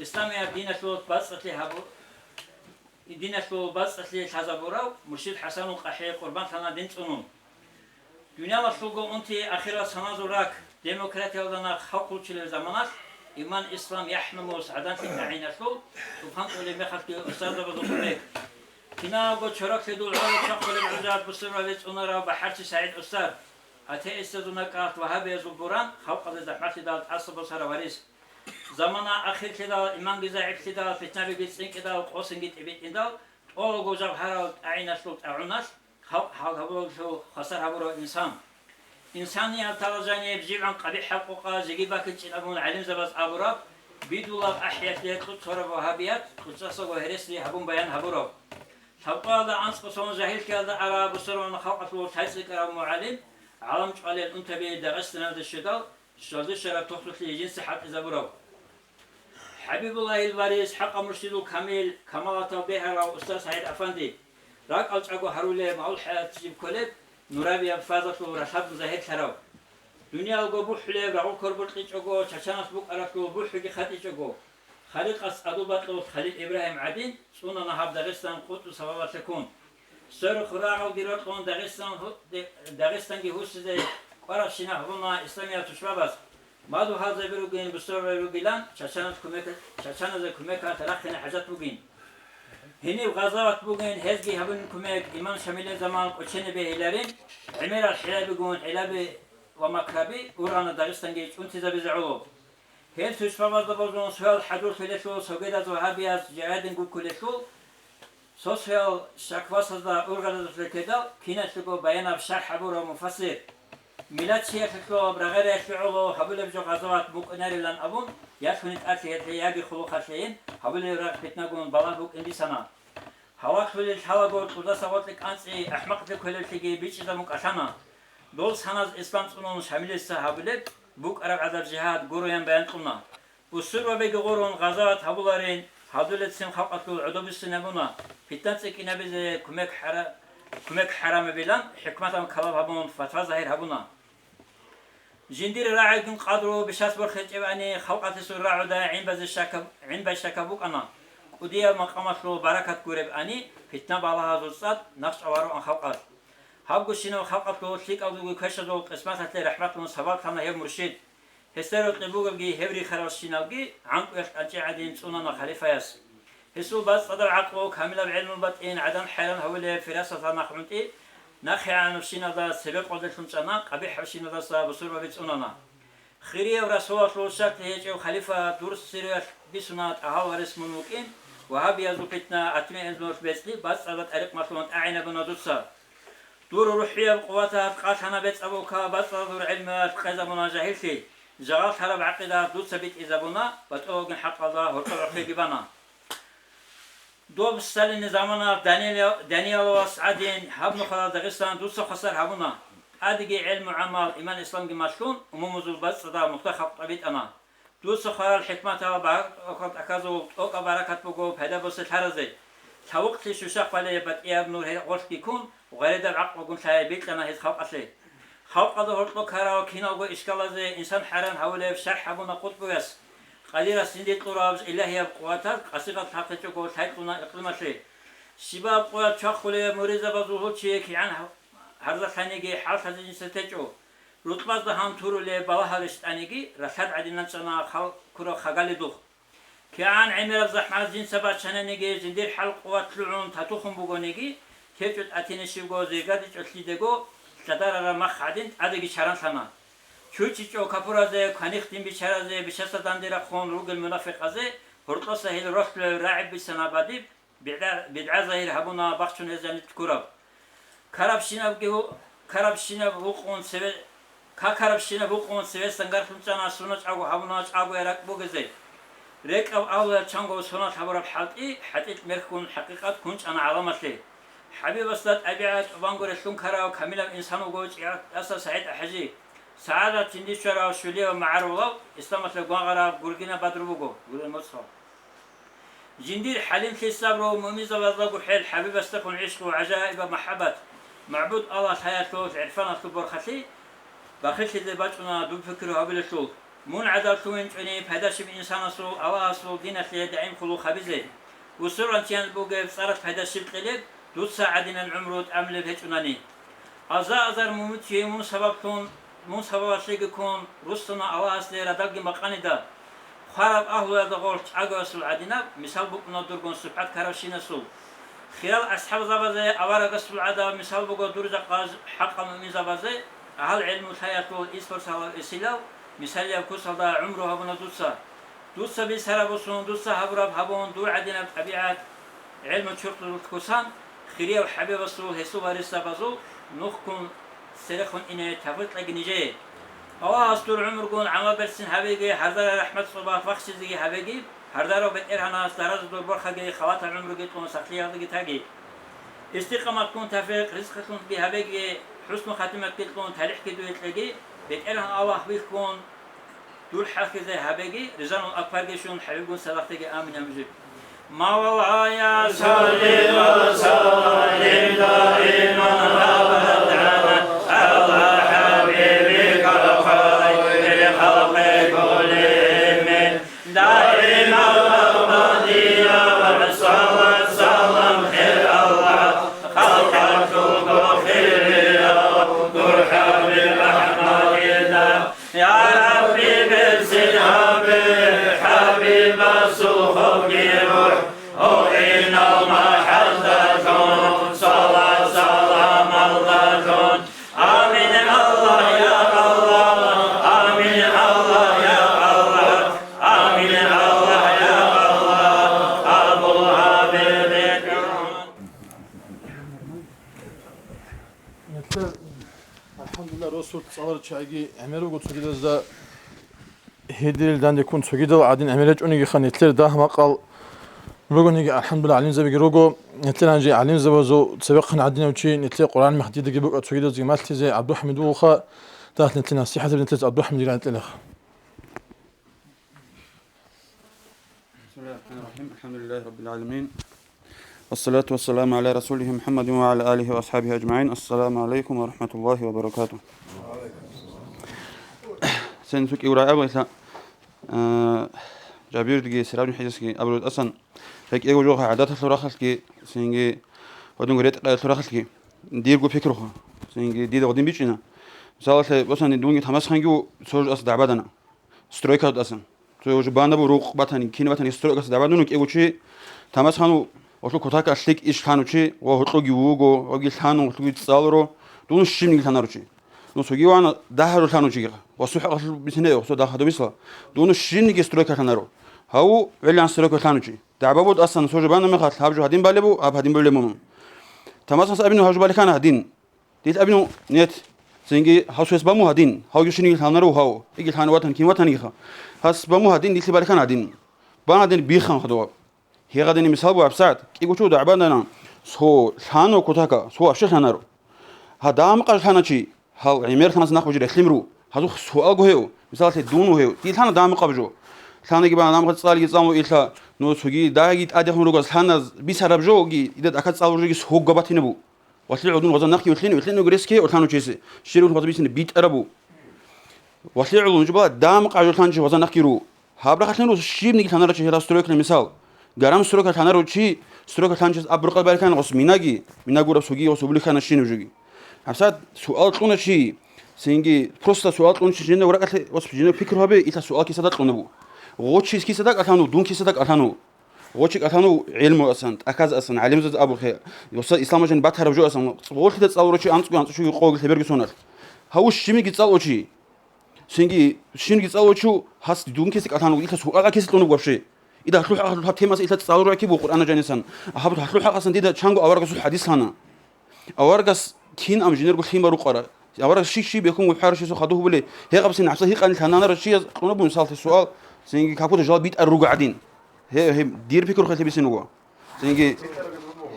исламияб диналъул бацӀцӀалъи гьабу-, диналъул бацӀцӀалъи лъазабурав муршид ХӀасанул къахӀи къурбанлъана дин цӀунун. Дуниялалъулго унти ахирал саназул рак, демократиялда нахъ халкъ гьучулел заманалъ, иман-ислам яхӀ-намус гӀаданлъи тӀагӀиналъул тӀупан кьолеб мехалъги устарзабазул кумек. Кинабго чорахъе дул гӀоло чвахулеб гӀужалъ бусурбаби цӀунарав бахӀарчи СагӀид устар, атеистазул накӀкӀалъ вагьабиязул буран халкъалде захӀмалъидал тӀаса босарав варис. Замана ахирлъидал, иманги загӀиплъидал, питнабиги цӀинкӀидал, къосинги тӀибитӀидал, тӀолго жабгьарал тӀагӀиналъул тӀагӀуналъ, халкъ гьалгьабулелъул хвасар гьабурав инсан. Инсанияталда жаниб живгӀан къабихӀаб къокъа жеги бакичӀин абун гӀалимзабаз абураб, бидулаб ахӀиялъе кьуцӀ цораб вагьабият, кьуцӀасаго гьереси гьабун баян гьабурав. Лъабкъоялда анцӀго сон жагьиллъиялда араб бусурман халкъалъул лъай цӀикӀкӀарав мугӀалим, гӀалам чӀвалел унтаби Дагъистаналде щведал, щвалде щвараб тохлъулъи жинца хӀалтӀизабурав. ХӀабибуллагьил варис, ХӀакъаб муршидул камил, камалатал бегьарав устар СагӀид-афанди, ракӀал чӀаго гьарулеб, мавлъ-хӀаят жиб кколеб, нуравияб фазалъул ралъадун загьирлъарав. Дуниялго бухӀулеб рагъул кор бокьичӀого, чачаналъ букӀаралъул бухӀуги хатӀичӀого, Халикъас цӀадуб бакьулъ Халил Ибрагьим гӀадин цӀунана гьаб Дагъистан къутӀу сабабалъе ккун. Сверухъ рагӀалги рокьун Дагъистан гьу-, Де-, Дагъистанги гьусизе кӀварабщинаб гьабуна исламиял тушбабаз. Мадугь гьалзаби ругин, бусурбаби ругилан, чачаназ кумек-, чачаназе кумекалъ рахъине хӀажат бугин. Гьениб гъазават бугин, гьезги гьабунин кумек, имам Шамилил заман кӀочене бегьиларин, гӀемерал хӀилабигун, гӀилаби ва макраби ургъана Дагъистанги чӀунтизабизе гӀоло. Гьел тушбабазда божун соял хӀадурлъулелъул, согедаз вагьабияз жигьадин гуккулелъул, Цо-цоял шаквасазда ургъазулъе тедал киналъего баянаб шархӀ гьабурав муфассир, милат чиясулъул рагъариялъе гӀоло гьабулеб жо гъазават букӀунарилан абун, ялъуни тӀадлъи гьедлъи яги хъулухъалъейин гьабулеб рагъ питнагун балагь букӀин бицана. Гьавалъулел лъалаго кьудаса гъоркье кӀанцӀи ахӀмакълъи кколеблъиги бичӀчӀизабун кӀалъана. Дол саназ ислам цӀунун Шамилица гьабулеб букӀараб гӀадаб жигьад гуроян баян кьуна. Бусурбабиги гъурун гъазават гьабуларин, гьадулецин халкъалъул гӀодобиссин гьабуна, питна цӀикӀкӀинабизе кумек хӀара-, кумек хӀарамабилан хӀикматан калаб гьабун, фатва загьир гьабуна. Жиндир рагӀигун къадру бишас борхичӀебани, халкъалъесул рагӀуда гӀинбазе щака-, гӀинбай щака букӀана, кӀудияб макъамалъул баракат гуребани, питна-балагьазул цӀад нахъчӀвараан халкъалъ. Гьабгощинаб халкъалъул лъикӀалдулги квешазул къисматалъе рахӀматлъун сабаблъана гьев муршид. Гьесда рокьи бугебги гьев рихаралщиналги гӀанкӀуялъ кӀанчӀи гӀадин цӀунана халифаяс. Гьесул бацӀцӀадаб гӀакълу, камилаб гӀелмул батӀин, гӀадан хӀайран гьавулеб фирасатал нахъгӀунтӀи, нахъегӀанабщиналда цебе къоделъун чӀана, къабихӀабщиналдаса бусурбаби цӀунана. Хирияв Расулалъул шартӀи гьечӀев халифа, дур сириялъ бицуна тӀагьал варес мун вукӀин, вагьабиязул питна, атми-гӀелмуялъ бецӀлъи бацӀцӀадаб тӀарикъ малъун тӀагӀинабуна дуца. Дур рухӀияб къуваталъ къалъана бецӀабулха, бацӀцӀадаб дур гӀелмуялъ къезабуна жагьиллъи, жагъал лъараб гӀакъида дуца битӀизабуна, батӀа вугин хӀакъалда гьоркьоб рахъегибана. Доб Сталинил заманалъ Данияловас гӀадин, гьаб нухалъ Дагъистан дуца хвасар гьабуна. ТӀадеги гӀелму-гӀамал, иман-исламги малъун, умумузул бацӀцӀадаб нухда халкъ тӀабитӀана. Дуца хварал хӀикматал багьа-, тӀахьазул тӀокӀаб баракат буго пайда босе лъаразе. Лъавукълъи щущахъ балеб батӀияб нур гьел гъорлъги ккун, гъваредаб гӀакълугун лъай бикьана гьез халкъалъе. Халкъалда гьоркьоб ккарал киналго ишкалазе инсан хӀайран гьавулеб шархӀ гьабуна къутбуяс. Къадирас жинде кьураб илагьияб къуваталъ къасигъат лъахъичӀого лъайкьуна икълималъе. Щибаб къоялъ чвахулеб муридзабазул гьучи кигӀан гьарзалъаниги хӀалтӀизе жинца течӀо. Рукьбазда гьан турулеб балагьал рещтӀаниги ралъад гӀадин чӀана хал ккураб хагали духъ. КигӀан гӀемераб захӀмат жинца бачананиги, жиндир хӀал-къуват лъугӀун татухун бугониги, кечӀо тӀатине щибго зиргаде чӀолъидего лъадарараб мах гӀадин тӀадеги чаранлъана. ЧучичӀо капуразе, кваних дин бичаразе, бичаса данде рахъун ругел мунафикъазе гьоркьоса гьел ролъулел рагӀи бицана бадиб, бидгӀа, бидгӀа загьир гьабуна бахчун гьез жаниб ккураб. Карабщинабги гьу-, карабщинаб гьукъун цеве-, какарабщинаб гьукъун цевесан гархун чӀана, сунат чӀаго гьабуна чӀагояр ракӀ бугезе. РекӀав авлуял чанго сунат гьабураб хӀалтӀи, хӀатӀикь мерхьун хӀакъикъат ккун чӀана гӀаламалъе. ХӀабибасда тӀабигӀат тӀубанго релълъун ккарав камилав инсан вуго ЧӀигӀатаса СагӀид ХӀажи. СагӀадат жиндир щварав щулияв магӀарулав, исламалъе гвангъарав гургина бадру буго, гургин моцӀал. Жиндир хӀалимлъи, сабру, муъминзабазда гурхӀел ХӀабибасдехун гӀишкъу, гӀажаибаб махӀаббат, МагӀбуд Аллагь лъаялъул гӀирфаналъул борхалъи, бахиллъизе бачӀуна дун пикру гьабулелъул. Мун гӀадав лъугьинчӀони пайдащиб инсанасул, Аллагьасул диналъе дагӀим хъулухъ гьабизе. Бусурбанчиян бугеб цӀаралъ пайдащиб кьелеб, дуца гӀадинан гӀумру тӀамилеб гьечӀунани. Аза-азар мумут чи мун сабаблъун, мун сабабалъеги ккун, руссуна Аллагьасде радалги макъанида. Хвараб агьлуялда гъорлъ чӀагоясул гӀадинаб мисал букӀуна дургун сипат ккаравщинасул. Хирал асхӀабзабазе аварагасул гӀадаб мисал буго дур жакъа хӀакъал муъминзабазе, агьал-гӀелмулъаялъул исбарсалал эсилал мисалияб кусалда гӀумру гьабуна дуца. Дуца бицараб босун, дуца гьабураб гьабун, дур гӀадинаб тӀабигӀат, гӀелму чурхдулъ кусан, хирияв ХӀабибасул, гьесул варисзабазул нухкун церехун ине тавфикъ кьеги нижее. Аллагьас дур гӀумругун гӀамал берцин гьабеги, гьардара рахӀмат цӀоба вахчизеги гьабеги, гьардарав БетӀергьанас дараза дур борхаги, халатаб гӀумруги кьун сахлъиялдаги таги. Истикъаматгун тавфикъ, ризкъалъунги гьабеги, хӀусну хатиматги кьун талихӀги дуе кьеги, БетӀергьан Аллагь вихьун, дур хӀалхьизе гьабеги, ризанул акбарги щун, ХӀабибгун садахъеги. Амин, амин жиб. مولاي صل وسلم دائما أبدا على حبيبك خير الخلق كلهم. دائما أبدا يا رسول الله، سلام خير الله، خلقك خير يا رب، ارحم بالأحمد. يا ربي، بسلام حبيب الصحب روح، وإن المحبة صلاة سلام الله. آمين الله يا الله، آمين الله يا الله، آمين الله يا الله. أبو الحبيب. Алхамдулилла, росулъ цӀаларал чагӀиги гӀемер руго цогидазда. Гьединил данде ккун цогидал гӀадин гӀемер гьечӀониги хан, гьелъер дагь-макъал ругониги, алхӀамдулилла, гӀалимзабиги руго. Гьелъер гьанже гӀалимзабазул цебехъан гӀадинав чи, гьелъер Къуръан мехтидеги букӀа цогидазги малъизе ГӀабдулхӀамид вугоха, дагь гьелъер насихӀат гьаб гьелъер ГӀабдулхӀамидги рагӀи тӀелаха. بسم الله الرحمن الرحيم. الحمد لله رب العالمين. والصلاة والسلام على رسوله محمد وعلى آله وأصحابه أجمعين. السلام عليكم ورحمة الله وبركاته. Сен цукӀи урагӀаб гьелъа, а, Жабирдги Сиравни хӀисги абуру тӀасан, рекӀего жо гӀадаталъул рахалъги, сенги гьодинго ретӀкъаялъул рахалъги, дирго пикруха, сенги дида гьодин бичӀчӀина. Мисалалъе, босани дунги тамасханги цо жо ас дагӀбадана. Стройкалда тӀасан. Цо уже бана бу рукъ батани, кин батани стройкалда дагӀбадун вукӀев чи, тамасхану, гьалъул кутакалъ лъикӀ иш лъанучи, ва гьоркьоги вуго, ваги лъану, гьалъуги цӀалуро, дун щибниги лъанаручи. Ну, цоги вана дагьару лъанучи, ва сухӀ ахлу бисине, цо дагь хадубисла. Дун щибниги стройка лъанаро. Гьав гӀелан стройка лъанучи. ДагӀба буд асан цо жо бана мехалъ, гьаб жо гьадин балебу, гьаб гьадин балебу мун. Тамасхас абину гьаб жо балихана гьадин. Дил абину нет. Цинги гьав цояс баму гьадин, гьав жо щинги лъанаро гьав, иги лъана ватан кин ватаниха. Гьас баму гьадин, дилъи балкан гьадин. Бан гьадин бихан хадув. Гьегъадини мисал бу гьабсагӀат, кӀигучу дагӀбадана, со лъано кутака, со вообще лъанаро. Гьадам къаж лъаначи, гьав гӀемер лъанас нах бужи рехлим ру. Гьазух суал гу гьев, мисаллъи дун гьев, дил лъана дам къаб жо. Лъанаги бан дам цӀалги цӀалу илла, ну цоги дагьги тӀадехун ругас лъаназ бисараб жоги, ида дакат цӀалу жоги согга батина бу. Валъи гӀудун ваза нахъги вилълъин, вилълъин гуреске, улъан учеси. Щирун ваза бицин битӀарабу. Валъи гӀулун жубала дам къажулъан чи ваза нахъги ру. Гьаб рахалъин рус щибниги лъанарачи гьела стройкали мисал. Гарам стройка лъанаро чи, стройка лъанчес аб рукъал баркан гъос минаги, минагураб суги гъос ублихана щин вужуги. ГьабсагӀат суал кьуна чи, цинги просто суал кьун чи жинда варакалъе гъос жинда пикру гьабе, ила суал кисада кьуна бу. Гъочи кисада кӀалъану, дун кисада кӀалъану. Гъочи кӀалъанав гӀилму асан, тӀахьаз асан, гӀалимзазе абухъе, гъоса исламалъ жан батараб жо асан, гъолъида цӀалурав чи анцӀго анцӀучуги къоги лъеберги соналъ. Гьав щимиги цӀалъ очи. Цинги щинги цӀалъ очу, гьас дун кеси кӀалъанав, илъас гьуа кеси кьунаб вообще. Ида гьалъул хӀакъалъулъ гьаб темаса илъа цӀалурав кибу Къуръана жанисан. Гьаб гьалъул хӀакъасан дида чанго аварагасул хӀадис лъана. Аварагас кин ам жинерго лъимал рукъара. Аварагас щи-щи бекун гӀухӀарав щисухъа дугьбули, гьегъабси напса гьикъани лъананара чияз кьуна бу мисаллъи суал, цинги какуда жал битӀар руго гӀадин. Гье-, гьеб дир пикру хъалъи бисин вуго. Цинги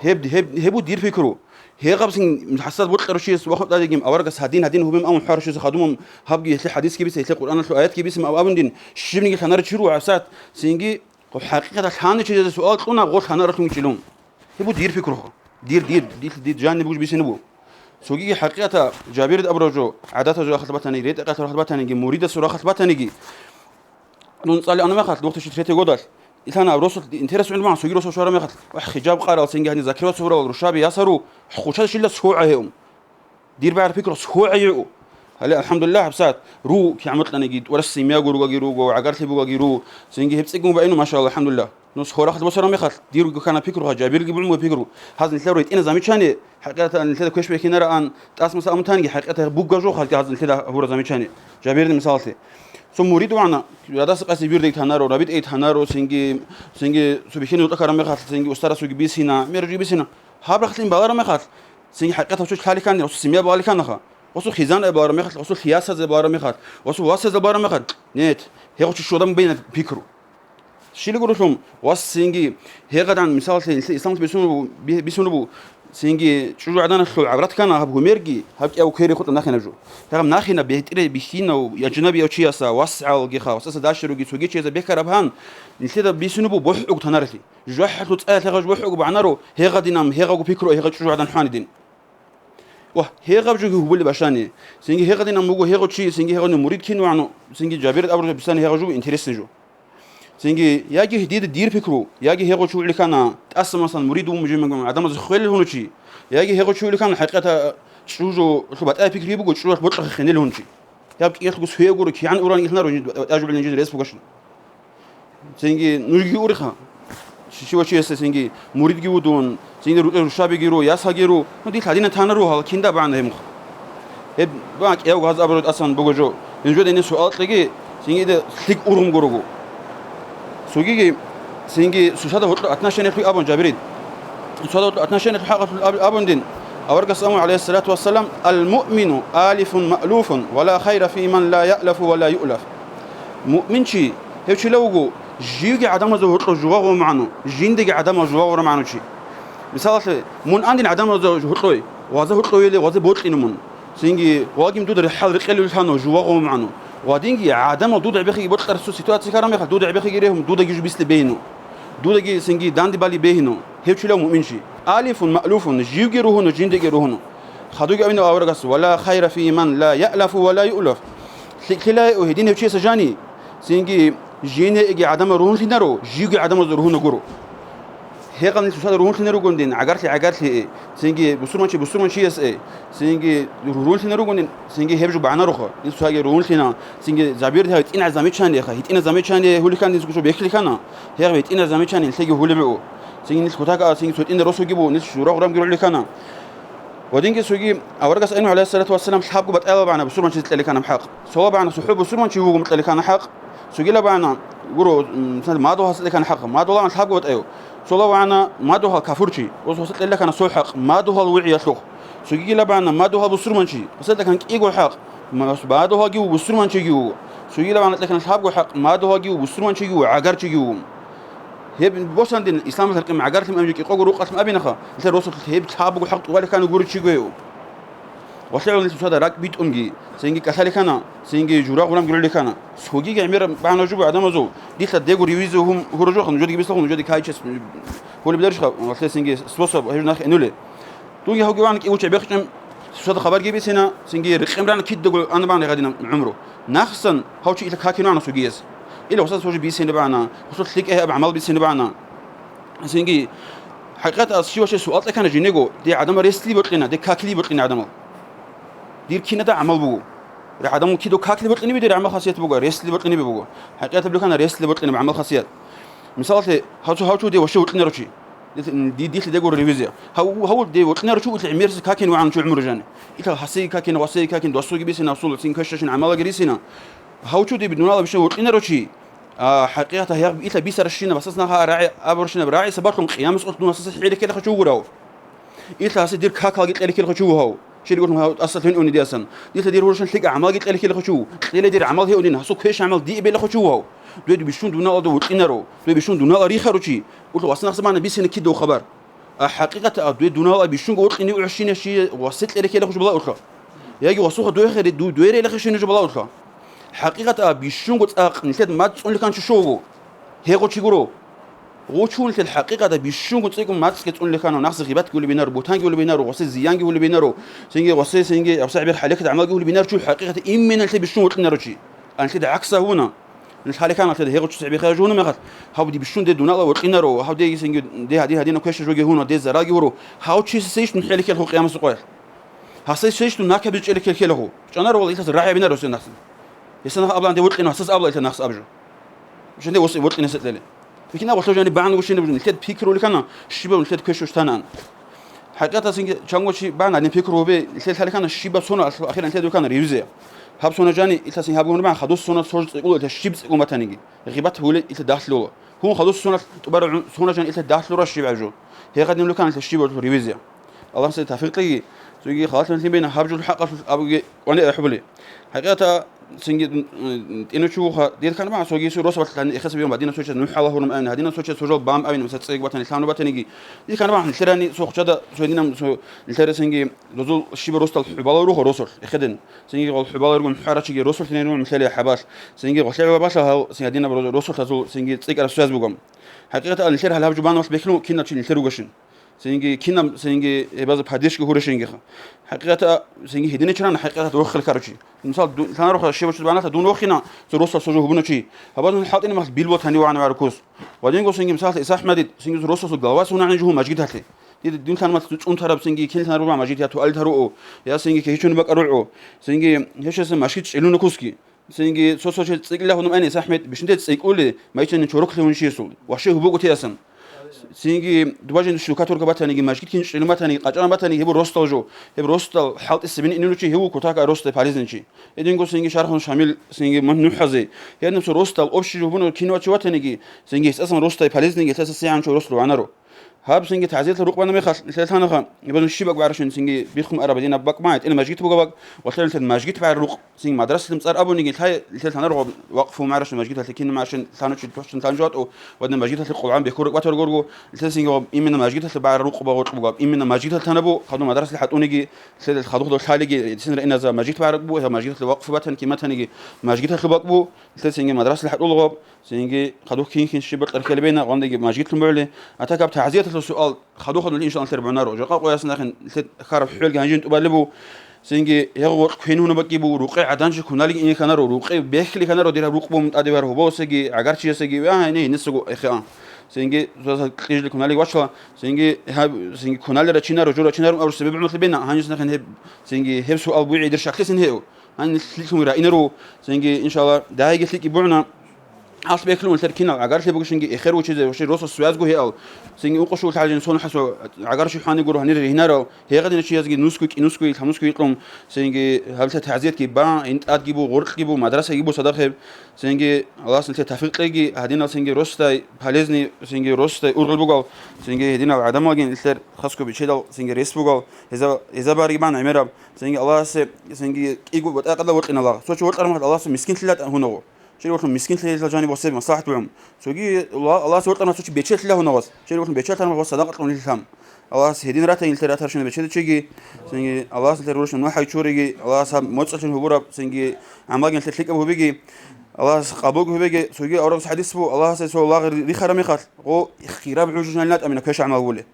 гьеб, гьеб, гьеб бу дир пикру. Гьегъаб цин хӀасад бокьарав чияс вахун тӀадегин аварагас гьадин-гьадин гьубим амун хварав чияс хадумун гьабги гьелъе хӀадисги биса, гьелъе Къуръаналъул аятги биса абун дин щибниги лъанарав чи руго гьабсагӀат цинги хӀакъикъаталъ гьанив чиясе суал кьуна гъо лъанаралъун чилун. Гьеб буго дир пикруха. Дир, дир, дир, дир жаниб буго бисинаб буго. Цогиги хӀакъикъаталъ Жабирид абурав жо гӀадатазул рахъалъ батаниги, ретӀа-къатал рахъалъ батаниги, муридасул рахъалъ батаниги, Дун цӀали ана мехалъ, две тысячи третий годалъ, илъана росулъ интерес гӀуна ман, цоги росулъ щвара мехалъ, вахъ, хиджаб къарал, цинги гьаниб закриваться гьурал рушаби ясару, хуча щила согӀа гьев. Дир багӀар пикру согӀа гьев. Гьале, алхӀамдулиллагь, гьабсагӀат ру кигӀмукьаниги, тӀурас семья гуругаги руго, гӀагарлъи бугаги ру, цинги гьеб цӀикӀкӀун баину, машалла, алхӀамдулиллагь. Ну, сорахъалъ босара мехалъ, дирго ккана пикруха, Жабирги бугӀун буго пикру. Гьаз нилъер ретӀина замечание, хӀакъикъаталъ нилъеда квеш бехинаран, тӀаса маса амутаниги, хӀакъикъаталъ бугга жо халкъи гьаз нилъеда гьура замечание. Жабирни мисалалъе. Цо мурид вана, гьадаса къаси бирдеги танаро, рабитӀеги танаро, цинги, цинги цо бихьине нутӀа ккараб мехалъ, цинги устарасуги бисина, мержуги бисина. Гьаб рахълъин балараб мехалъ, цинги хӀакъикъаталъ цо лъалихьани, осу семья балихьанаха. Осу хизан балараб мехалъ, осу лъиясазе балараб мехалъ, осу васазе балараб мехалъ. Нет, гьев чи щодам бейна пикру. Щилиго рулъун, вас цинги, гьегъадан, мисалалъе, исламалъ бисун буго, би-, бисун буго, цинги чӀужугӀаданалъул гӀаврат ккана гьаб гьумерги, гьаб кӀиябго кверихъ хутӀа нахинаб жо. Гьагъаб нахина бегьтӀире бихьинав, я жунабияв чияса, васгӀалгиха, васаса дашируги цоги чияса бехьараб гьан, нилъеда бисун буго бохӀуг танаралъи. ЖужахӀалъул цӀаялъ гьагъаб бохӀуг багӀнаро, гьегъадинаб, гьегъаго пикру, гьегъа чӀужугӀадан хванидин. Ва гьегъаб жоги гьубулеб башани. Цинги гьегъадинан буго гьегъо чи, цинги гьегъони мурид кин вагӀну, цинги Жабир абураб бисани гьегъо жуго интересный жо. Цинги яги дида дир пикру, яги гьегъо чи вугӀлихьана, тӀаса, масан, мурид вун мужимагун гӀадамазе хвелил гьуну чи, яги гьегъо чи вугӀлихьана, хӀакъикъата чӀужу лъу батӀая пикри буго, чӀужу батӀа хинел гьун чи. Яб кӀиялъго све гуро, кигӀан уран илънаро, батӀа жубилин жин рес бугашин. Цинги нужги уриха. Чи-, чи ва чиясе цинги муридги вудун, цинги ру-, рушабиги ру, ясаги ру. Ну, дилъ гьадина тана ру, гьал кинда багӀна гьеб мух. Гьеб ба кӀияв гьаз абуру тӀасан буго жо. Гьин жо дени суал кьеги, цинги де лъик ургъум гурого. Цогиги, цинги сусада гьоркьо отношениялъуй абун Жабирид. Сусада гьоркьо отношениялъуй хӀакъалъулъ аб-, абун дин. Аваргас аму, гӀалайгьиссалату вассалам, «Ал-муъмину алифун маълуфун, ва ла хайра фи ман ла яълафу ва ла юълаф». Муъминчи гьев чила вуго, живги гӀадамазда гьоркьо жугъа гъо магӀну, жиндиги гӀадамал жугъа гъура магӀну чи. Мисалалъе, мун андин гӀадамазда гьоркьой, ваза гьоркьовели, ваза бокьину мун. Цинги, вагим дуда рехӀал рекъелев лъано, жугъа гъо магӀну. Вадинги гӀадамал дуда гӀебехиги бокьарасу ситуация хьарам мехалъ, дуда гӀебехиги рехун, дудаги жубислъи бейну. Дудаги цинги данди бали бегьину. Гьев чила муъминчи. Алифун маълуфун, живги ругьуну, жиндиги ругьуну. Хадуги абинав аварагас, «Ва ла хайра фи ман ла яълафу ва ла юълаф». Лъикълъилай у гьедин гьев чияса жани, цинги жинеги гӀадамал ругьунлъинаро, живги гӀадамазда ругьуна гуро. Гьегъанил сусада ругьунлъинар ругондин, гӀагарлъи-гӀагарлъи, цинги бусурманчи бусурманчияс, цинги ругьунлъинар ругондин, цинги гьеб жо багӀнаруха. Ил сусаги ругьунлъина, цинги забирди гьав гьитӀина замечание ха, гьитӀина замечание гьулихьан дин суксо бехлъи хана, гьегъ гьитӀина замечание лъеги гьулеб гьу. Цинги нил кутакаал, цинги цо тӀинда росуги бу, нил шура гъурам гирулли кана. Ва динги цоги аварагас айну, гӀалайгьиссалату вассалам, лъабго батӀаялда багӀна бусурманчизе кьели кана хӀакъ. Цола багӀна сухӀу бусурманчи вугум кьели кана хӀакъ. Цогила багӀна гуро, м, мисал, мадугьалса кьели кана хӀакъ. Мадугьалагъан лъабго батӀаю. Цола багӀна мадугьал кафурчи. Ус гьоса кьели кана сухӀ хӀакъ. Мадугьал вугӀиялъухъ. Цогигила багӀна мадугьал бусурманчи. Гьоса кьели кана кӀиго хӀакъ. Ма-, мадугьалги ву бусурманчиги ву. Цогила багӀна кьели кана лъабго хӀакъ. Мадугьалги ву бусурманчиги ву, гӀагарчиги ву. Гьеб босандин, исламалъ гьаркьи магӀагарлъи мамжи кӀикъого рукъалъ абинаха, нилъер росулъ гьеб лъабго хӀакъ тӀубалихьана гури чи гугев. ВалъигӀун нилъ цода ракӀ битӀунги, цинги кӀалъалихьана, цинги жура гъурам гуралихьана. Цогиги гӀемер багӀна жуго гӀадамазул, дилъа дего ревизия гьум гьуражуха, нужедаги бисахун, нужедаги кайчес гьулеб дарищха, валъе цинги способ гьеб нах энуле. Дунги гьавги ван кӀивуча бехчӀем, сусада хабарги бицина, цинги рекъем рана кидаго ана бан гъадина гӀумру. Нахсан гьав чи ила какин вана сугияс. Ила гъусас гьужи бицина бана, гъусул лъикӀа гьаб гӀамал бицина бана. Цинги хӀакъикъат ас щиваше суал тӀекана жинего, де гӀадамал ресли бокьина, де какли бокьина гӀадамал. Дир кинада гӀамал буго. Ре гӀадамал кидо какли бокьиниби, дир гӀамал хасият буго, ресли бокьиниби буго. ХӀакъикъат букана ресли бокьиниби гӀамал хасият. Мисалалъе, гьав цо гьав чуде ваше вокьинаручи. Ди-, ди-, дилъ дего ревизия. Гьав, гьав де вокьинарав чи улъи гӀемерси какин вагӀан чи гӀумру жани. Ила гьасеги какин, васеги какин, досуги бисина, асул цин квешашин гӀамалаги рисина. Гьав чу диб дунала бишин вокьинарав чи, а, хӀакъикъата гьаб ила бисаращина, васас наха рагӀи абурщинаб рагӀи сабаблъун къиямас ут дун васаса хӀерекелехъа чугурав. Ила гьасе дир какалги кьерекелехъа чугу гьав. Ширгулъун гьав тӀасалъун уни диасан. Ила дир гьурушан лъикӀа гӀамалги кьерекелехъа чугу. Кьела дир гӀамал гьеудин, гьасу квеш гӀамал диъ белахъа чугу гьав. Дуе бишун дуналда вокьинарав. Дуе бишун дунала рихаручи. Улъ васанахъ замана бисина кидав хабар. А хӀакъикъатаб дуе дунал а бищунго укьине гӀущине щие васитлъи рехелехъ жо балагьулъа. Яги васуха дуе хери ду-, дуе релехъе щине жо балагьулъа. ХӀакъикъатаб бищунго цӀакъ нилъед мацӀ цӀунлъи ккан чи що вуго. Гьего чи гуро. Гъучун нилъед хӀакъикъатаб бищунго цӀикӀкӀун мацӀги цӀунлъи ккана, нахъзе гъибатги гьулебинаро, бутанги гьулебинаро, гъосе зиянги гьулебинаро, цинги гъосе, цинги гьабсагӀ бер хӀалекат гӀамалги гьулебинаро чи хӀакъикъатаб именно нилъед бищун вокьинаро чи. А нилъед гӀакса гьуна. Нилъ хӀалихьана, нилъеда гьегъу чусе бихъа жугьуна мехалъ, гьаб диб бищун де дунала вокьинаро, гьаб деги сенги де гьади гьадина квеша жоги гьуна, де заралги гьуро. Гьав чи сесейищ нухӀели хелху къиямасул къоялъ? Гьасай сейищ дун накабиз чӀели хелхелаху? ЧӀанаро вала илъас рагӀи абинаро сен нахъсан. Гьесана абла анде вокьина, гьасас абла илъа нахъс абжу. Жинде вос вокьина сетлели. Бикина гъолъо жани багӀан гушине бужун, нилъед пикру лихана, щибаб нилъед квешуш танаан. ХӀакъикъатасинги чанго чи бан гьадин пикру гьубе, лъелъалихана щибаб сонал ахиран лъедухана ревизия. Гьаб сона жани илъасин гьаб гьунруман хадус сонал сож цӀикӀула илъа щиб цӀикӀун батаниги. Гъибат гьули илъа дагьлъула. Гьун хадус сонал тӀубара гӀун-, сона жани илъа дагьлъура щиб гӀажу. Гьегъадин лукан илъа щиб гьули ревизия. Аллагьас тавфикъ кьеги, цоги халатан лъимбейна гьаб жул хӀакъалъулъ абуге кӀване ахӀули. ХӀакъикъата Цинги, м, тӀинучевуха, дир ханбан цогиси росбалъ лъани эхесабион бадина соча нухӀала гьурум авин, гьадина соча сужал бам авин, мисал, цӀег батани лъавну батаниги. Дир ханбан нилъерани цо хучада цо гьадинаб цо нилъера цинги дозул щиб ростал хӀубала рухӀа росулъ, эхедин. Цинги гъол хӀубала ругун хӀарачиги росулъ нерун нилъеле хӀабалъ. Цинги гъолъе гӀолабалъа гьал цин гьадинаб розу-, росулъазул цинги цӀикӀкӀараб связь бугам. ХӀакъикъаталан нилъер гьалаб жубан валъ бехлъун кинал чи нилъер ругашин. Цинги кинаб, цинги гьебаза поддержка гьурищингиха. ХӀакъикъата, цинги гьединичаран хӀакъикъат вохил каручи. Мисал, ду-, лъанаруха щибачӀул багӀаналъа дун вохина, цо росал сужу гьубуначи. Гьабазун хӀалтӀине мал билбо тани вагӀана варукус. Ва динго цинги, мисал, ИсахӀмадид, цинги росасул главас гьуна гӀинжу мажгид гьалъи. Дида дун лъан мал цӀунтараб цинги кин лъан руба мажгид я туалид гьаруо, я цинги кегьичун бакӀа ругӀо. Цинги гьешаса машгид чӀелуна куски. Цинги цо-цо чед цӀикӀкӀила гьунум гӀенис, АхӀмед, бищунде цӀикӀкӀули, майчани чороклъи гьунчиясул, ваше гьубугу теасан. Цинги дубажин штукатурка батаниги, мажгит кин чӀилун батаниги, къачӀаран батаниги, гьеб ростал жо, гьеб ростал хӀалтӀи сибин инилучи гьев вукутака ростал пализничи. Эдинго цинги шархун Шамил цинги мун нухӀазе. Гьедин цо ростал общий жо гьубуна кинавачи ватаниги, цинги гьесасан ростай пализниги, гьесаса сигӀан чо ростал ванаро. Гьаб цинги тазиятла рукъбана мехалъ, нилъер лъанаха, ибазун щиб бакӀ барашин цинги биххун араб динаб бакӀ ма, гьатӀина мажгит бугаб бакӀ, ва лъалин лъел мажгит бара рукъ, цинги мадрасалъе цӀар абуниги, лъай, лъел лъанар гъоб вакъфу марашин мажгиталъе кин машин лъанучи тошин лъанжу атӀу, ва дин мажгиталъе къулгӀан бехур рукъ батар горго, лъел цинги гъоб именно мажгиталъе бара рукъ багъоркь бугаб, именно мажгитал лъанабу, хадур мадрасалъе хӀатӀуниги, лъел хадур хал лъалиги, дисин раиназа мажгит бара бу, гьа мажгиталъе вакъфу батан киматаниги, мажгиталъе бакӀ бу, лъел цинги мадрасалъе хӀатӀул гъоб, Цинги хадух кин-кин щиб бакьар хьелбейна, гъандиги мажгитлъун бугӀли. Атакаб тагӀзияталъул суал хадух-хадур иншаллагь нилъер бугӀунаро. Жакъа къоясна ахӀен нилъер хъараб хӀугьелги гьанжин тӀубалеб буго. Цинги гьегъугъ квен гьуна бакӀи буго, рукъе гӀаданчи куналги ине кканаро, рукъе бехли кканаро дир гьаб рукъ бомун тӀаде вар гьобосаги, гӀагарчиясаги ва гьайне гьенисаго эхеан. Цинги цоцаз кьижли куналги вачла, цинги гьаб, цинги куналера чинаро, жура чинарун абурсебеб гӀумрулъ бена, гьанжеснахъен гьеб, цинги гьеб суал бугӀи дир щаклъисин гьев. Гьанилъун райинару, цинги, иншалла, дагьиги лъикӀи бугӀна. Алъ бехлъун лъер кинал гӀагарлъи бугищинги эхер вучизе, вообще росо связгу гьеал. Цинги ункъо шул хӀалжин сон хӀасо гӀагар щихӀани гуро гьанир ригьнаро, гьегъадин чиясги нусгу кӀинусгуи, лъамусгуи кьун, цинги гьабилъа тазиятги ба, интӀадги бу, гъоркьги бу, мадрасаги бу садахъеб. Цинги Аллагьас нилъе тавфикъ кьеги, гьадинал цинги росдай полезный, цинги росдай ургъел бугал, цинги гьединал гӀадамалги нилъер хасго бичедал цинги рес бугал, гьеза-, гьезабариги бан гӀемераб. Цинги Аллагьасе, цинги кӀиго батӀакъала вокьиналлагъ. Цо чи вокьармахал Аллагьасе мискинлъила гьунагъо. Щерив вугьун мискинлъила жани босеб маслахӀат бугӀун. Цоги Аллагьасе вокьармахал цо чи бечелъила гьунагъос. Щерив вугьун бечелъармахал садакъа кьунилъам. Аллагьас гьедин ратаги нилъер ратарщина бечеда чиги. Цинги Аллагьас нилъер рурущин нухӀай чуриги. Аллагьас гьаб моцӀалъин гьубураб, цинги гӀамалги нилъер лъикӀаб гьубиги. Аллагьас къабулги гьубеги. Цоги аврагъас хӀадис бу, Аллагьасе цо лагъ рихараб мехалъ, гъо хираб гӀужу жанилатӀа мина квеш гӀамал гули.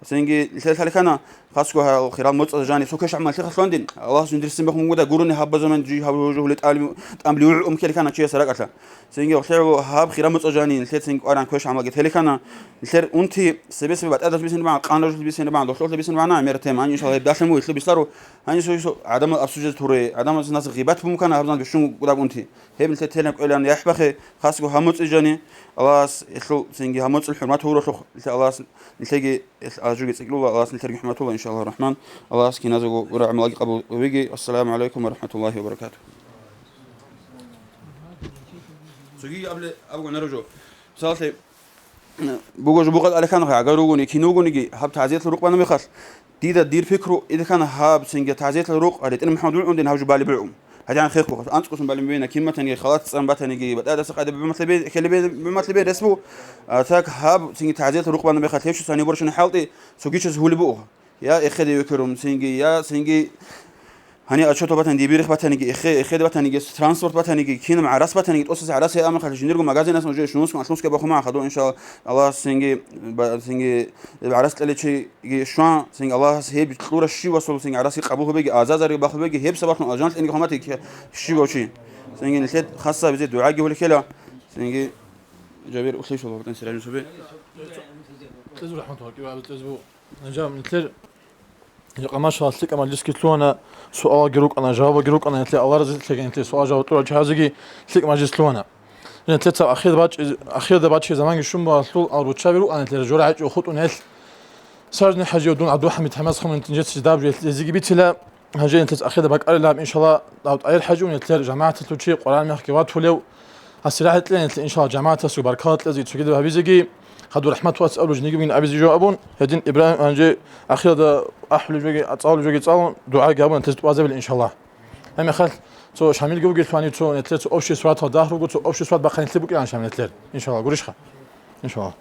Цинги лъелъали хана, хасго гьал хирал моцӀазда жани цо квеш гӀамал лъихъалъугьандин, Аллагьас жиндир симбахъун гуда гурони гьаб базаман жи гьаб жо жо гьули тӀамли-, тӀамли угӀу умкели хана чияс ракӀалъа. Цинги лъегӀлу гьаб хирал моцӀазда жани лъе цинги кӀваран квеш гӀамалги тели хана, лъер унти себе-себе батӀадалъ бисин бан, къан рожулъ бисин бан, дохлолъ бисин бан, гӀемер тема, гьанже иншаллагь гьеб далъун буго, лъу бисаро, гьанже сой-, сой гӀадамал обсуждать гьуре, гӀадамаз нас гъибат бумукана гьаб зан бищун гудаб унти. Гьеб нилъер телеб кӀвелан яхӀ бахъе, хасго гьаб моцӀи жани, Аллагьас гьелъул цинги гьаб моцӀил хӀурмат гьуралъухъ, нилъер Аллагьас нилъеги гьел ажруги цӀикӀкӀула, Аллагьас нилъерги хӀурматула, иншаллагь рахман. Аллагьас киназего гӀамалаги къабул гьавиги. Ассаламу гӀалайкум ва рахматуллагьи ва баракатугь. Цоги абуле, абуго наружу. Мисаллъи, буго жо бугъал алихъан гӀагар ругони, кин вугониги, гьаб тазиятла рукъ бана мехалъ, дида дир пикру идихъан гьаб цинги тазиятла рукъ ретӀел МухӀаммад вугӀундин гьаб жубали бугӀун. ГьадигӀан хехго, анцӀго шун балин бугина, кин батаниги, халат цӀан батаниги, батӀадаса къайда буматлъи бе-, хеле бе-, буматлъи бе рес бу. А, так гьаб, цинги тагӀзият рукъ бана мехалъ, гьеб щусан гьеб борщун хӀалтӀи, цогичаз гьули буго. Я эхеде векерун, цинги, я цинги гьани отчёт батаниги, бирих батаниги, эхе, эхеде батаниги, транспорт батаниги, кинаб гӀарас батаниги, тӀосиз гӀарас гьей амахалъ жиндирго магазинас уже шунусго, алъусго бахума хадо, иншалла, Аллагьас цинги, ба-, цинги гӀарас кьеличи, Иги щван, цинги Аллагьас гьеб кьура щивасул цинги гӀараси къабул гьабеги, азазари бахубеги, гьеб сабаблъун алжан кьениги хъамати ки-, щивав чи. Цинги нилъед хасабизе дугӀаги гьулихьела. Цинги Жабир улъейшал гьабитӀан сиражин суби. Кьезу рахматулла, кӀиба абитлъезбу. Нажам нилъер, нилъер къамашал лъикӀа мажлисги лъугьана, суалги рукӀана, жавабги рукӀана, нилъер Аллагь разилъеги нилъер суал-жаваб кьурал чагӀазиги лъикӀа мажлис лъугьана. Нилъеца ахир бачӀи-, ахирда бачи заманги щун багьлъул ал руччаби рукӀана нилъер жора гьечӀо хутӀун гьелъ. Сажни ХӀажи, дун ГӀабдулхӀамид ТӀахӀмасхъун нилъеца жидаб жо гьезиги бицила, гьанже нилъеца ахирда бакӀарилан, иншалла, дав ТӀагьир ХӀажи ва нилъер жамагӀаталъул чи Къуръан мехги ватулев, асирагьи кье нилъ, иншалла, жамагӀатасул баркала кьезе цогидаб гьабизеги, хадур рахмат вац абулеб жинеги бугин абизе жо абун, гьедин Ибрагьим гьанже ахирда ахӀулеб жоги, цӀалулеб жоги цӀалун, дугӀаги гьабун нилъеца тӀубазабила, иншалла. Гьеб мехалъ цо Шамилги вугелъулани цо нилъер цо общий суратал дагь руго, цо общий сурат бахъа нилъер букӀилан Шамил нилъер, иншалла, гурищха? Иншалла.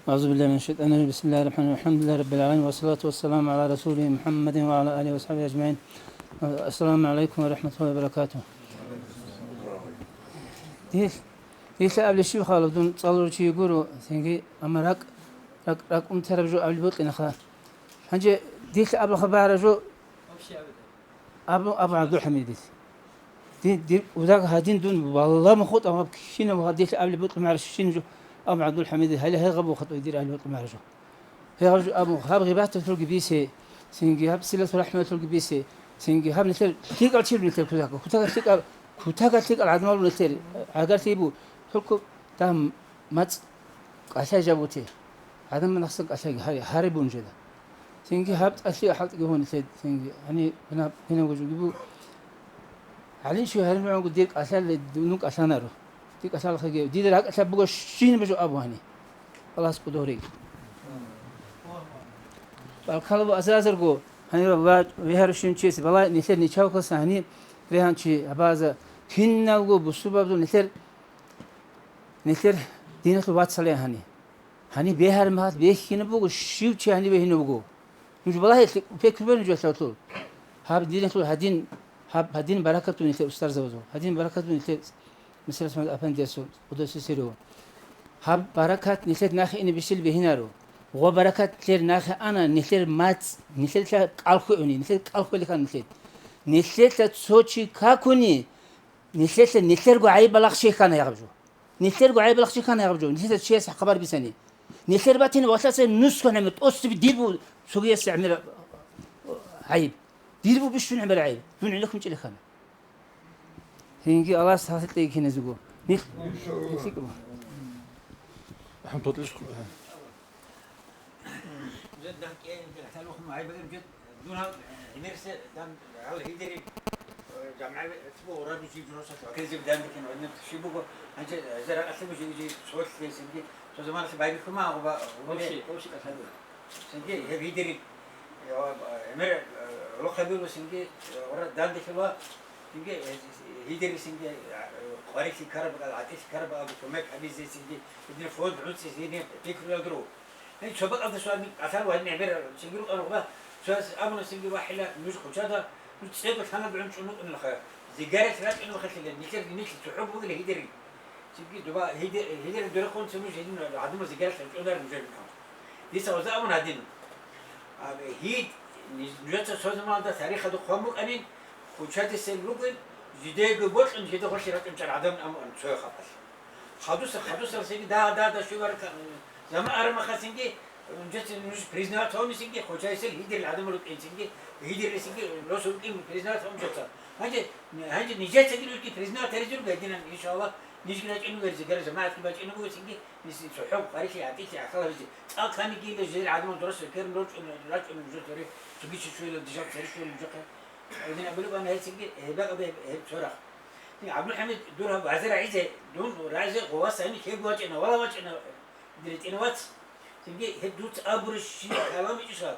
أعوذ بالله من الشيطان الرجيم. بسم الله الرحمن الرحيم. الحمد لله رب العالمين، والصلاة والسلام على رسوله محمد وعلى آله وصحبه أجمعين. السلام عليكم ورحمة الله وبركاته. Дил-, дилъа абли щиб хала, дун цӀалурав чи гуро, цинги, амма ракӀ, ракӀ, ракӀ унтараб жо абли бокьинаха. Гьанже дилъа абла хабараб жо Абу, Абу ГӀабдулхӀамидил. Дин, дир удаг гьадин дун валлагь мухъутӀа гьаб кинав гьадилъ абли бутӀумарщин жо Абу ГӀабдулхӀамидил, гьале гьегъаб бухъутӀа дир абли бутӀумар жо. Гьегъаб жо абу, гьаб гъибаталъулги бисе, цинги гьаб силату рахӀматалъулги бисе, цинги гьаб нилъер лъикӀал чир нилъер кутакал, кутакал лъикӀал, кутакал лъикӀал гӀадамал нилъер гӀагарлъи бу, только дагь мацӀ кӀалъай жаб гути. ГӀадамал нахсан кӀалъай гьари, гьари бун жеда. Цинги гьаб тӀалъи хӀалтӀги гьунилъе, цинги гьани гьанаб гьинабго жуги бу. ГӀалимчи гьарин ругӀунго дир кӀалъале, дун кӀалъанаро. Дир кӀалъалахъеги, дида ракӀалъаб буго щин бажу абу гьани. Аллагьас кӀудолъи. Баркала бу азазарго, гьанира ва вегьарущин чиясе балай, нилъер ничавкалса гьани регьанчи абаза, киналго бусурбабазул нилъер, нилъер диналъул вацале гьани. Гьаниб бегьараб мехалъ бехьинаб буго, щив чи гьаниб бегьинаб буго. Нуж балагье, пекрубе нуж гьалъулъул. Гьаб диналъул гьадин, гьаб гьадин баракатун нилъер устарзабазул. Гьадин баракатун нилъер Месерас МухӀаммад Афандиясул, Къуддуса сирругьу. Гьаб баракат нилъер нахе ине бищел бегьинаро. Гъо баракат нилъер нахе ана, нилъер мацӀ, нилъелъа кӀал хьвеуни, нилъер кӀал хьвелихьан нилъер. Нилъелъа цо чи какуни, нилъелъа нилъерго гӀайиб балагъ щехьана ягъаб жо. Нилъерго гӀайиб балагъ щихьана гьаб жо, нилъеца чияс хабар бицани. Нилъер батин валъасе нусго гӀемер, тӀоцебе дир бу цогиясе гӀемер гӀайиб. Дир бу бищун гӀемер гӀайиб. Дун гӀенеккун чӀелихьана. Гьинги Аллагьас гьасилъе киназего. Нилъ, нилъ кӀо. РахӀматуллагь. Дун гьал, э, гӀемерисеб дам, гьал гьидериб, э, жамгӀа цо гъураб жи журасалъ гьакъизиб дандекин гӀадинаб туши буго. Гьанже, э, гьезда ракӀалъе буго жиги-жиги цолъ лесинги, цо заманалъ байбихьума гъуба, гъубе. Общий, общий касаби. Синги гьеб гьидериб, э, ва, э, гӀемер, э, гӀолохъаби буго синги, э, гъура данделъула, синги, э, гьидерисинги, э, къварилъи ккараб бакӀал, гӀатӀилъи ккараб бакӀалда кумек гьабизе синги, гьединаб фонд гӀуцӀизе гьединаб пикру агру. Гьей, цо бакӀалда щван, кӀалъал вагьин гӀемер, цинги рукӀана гъуба, цояс абуна цинги вахӀила нуж хъучада, нуж цӀего лъанаб гӀун чӀун вукӀунелха, зигарат рачӀунелха лъила, нилъер нилъ цохӀо бугила гьидерил. Цинги дуба гьиде-, гьидерил дурехъун цо нуж гьедин гӀадамал зигарат рачӀунар нужер бихьун. Дица гъоза абун гьадин. А, гьид, ниж-, нужеца цо заманалда тарихалда хъван букӀанин, хъучадисел ругел, жидеего бокьун, жиде гъолъи рачӀун чӀар гӀадан амуан цоя хапалъ. Хадуса, хадуса синги, да, да, да, шугар ка-, зама арамахасинги, жеце нуж признавать гьавнисинги, хъучайсел гьидерил гӀадамал рукӀинсинги, гьидерилисинги, росу рукӀин признавать гьавун жеца. Гьанже, гьанже нижецаги рукӀин признавать гьаризурга гьединан, иншалла, нижги рачӀинугеризе, гара жамагӀатги бачӀинугугесинги, нижин цохӀо, къварилъи, гӀатӀилъи, гӀахьал гьавизе. ЦӀакъ гьанигила жидер гӀадамал дурасул керм рорчӀун, рачӀун нужер цоре, цогичи щвела, дижал цере щвела нужехъе. Гьедин абулеб ана гьецинги, гьеб бакӀалда гьеб, гьеб цорахъ. ГӀабдулхӀамид, дур гьаб гӀаза рагӀизе, дун рагӀизе гъоваса гьаниб хӀего вачӀана, вала вачӀана, дир гьитӀина вац. Цинги гьеб дуц абурищ калам ичӀоса,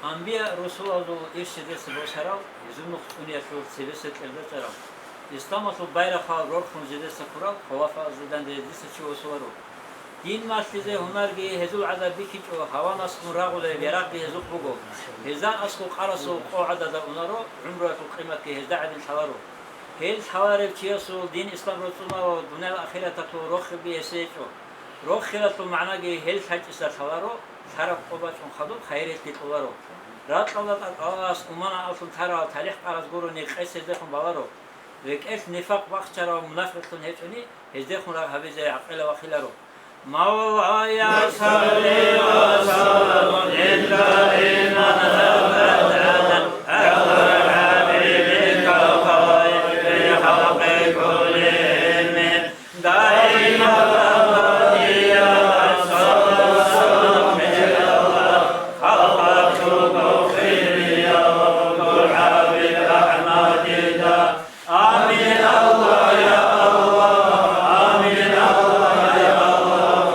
Амбия-русулазул ирсидаса босарал, гьезул нух цӀуниялъул цебеса кьерда чӀарал, исламалъул байрахъал рорхун жидеса ккурал, халафаазда данде дица чи босуларо. Дин малъизе гьунарги гьезул гӀадаб бихьичӀо, гьаванасгун рагъулеб ярагъги гьезухъ буго. Гьезда аскӀов къарасул къо гӀадада унаро, гӀумруялъул къиматги гьезда гӀадин лъаларо. Гьел лъаларев чиясул дин-ислам роцӀунав дуниял ахираталъул рохиби гьесие гьечӀо. Рохилалъул магӀнаги гьел лъачӀиса лъаларо, лъараб къо бачӀун хадуб хайиралъги кьоларо. Ракьалда тӀатӀалагъас умана абун тарал талихӀ-къараз гурони къец гьездехун баларо. РекӀелъ нифакъ бахчарав мунафикълъун гьечӀони, гьездехун рагъ гьабизе гӀакъилав вахиларо. مولاي صل وسلم دائما أبدا على حبيبك خير الخلق كلهم. دائما أبدا يا رسول الله، خلقتك خير يا رب العالمين أحمد. آمين الله يا الله، آمين الله يا الله،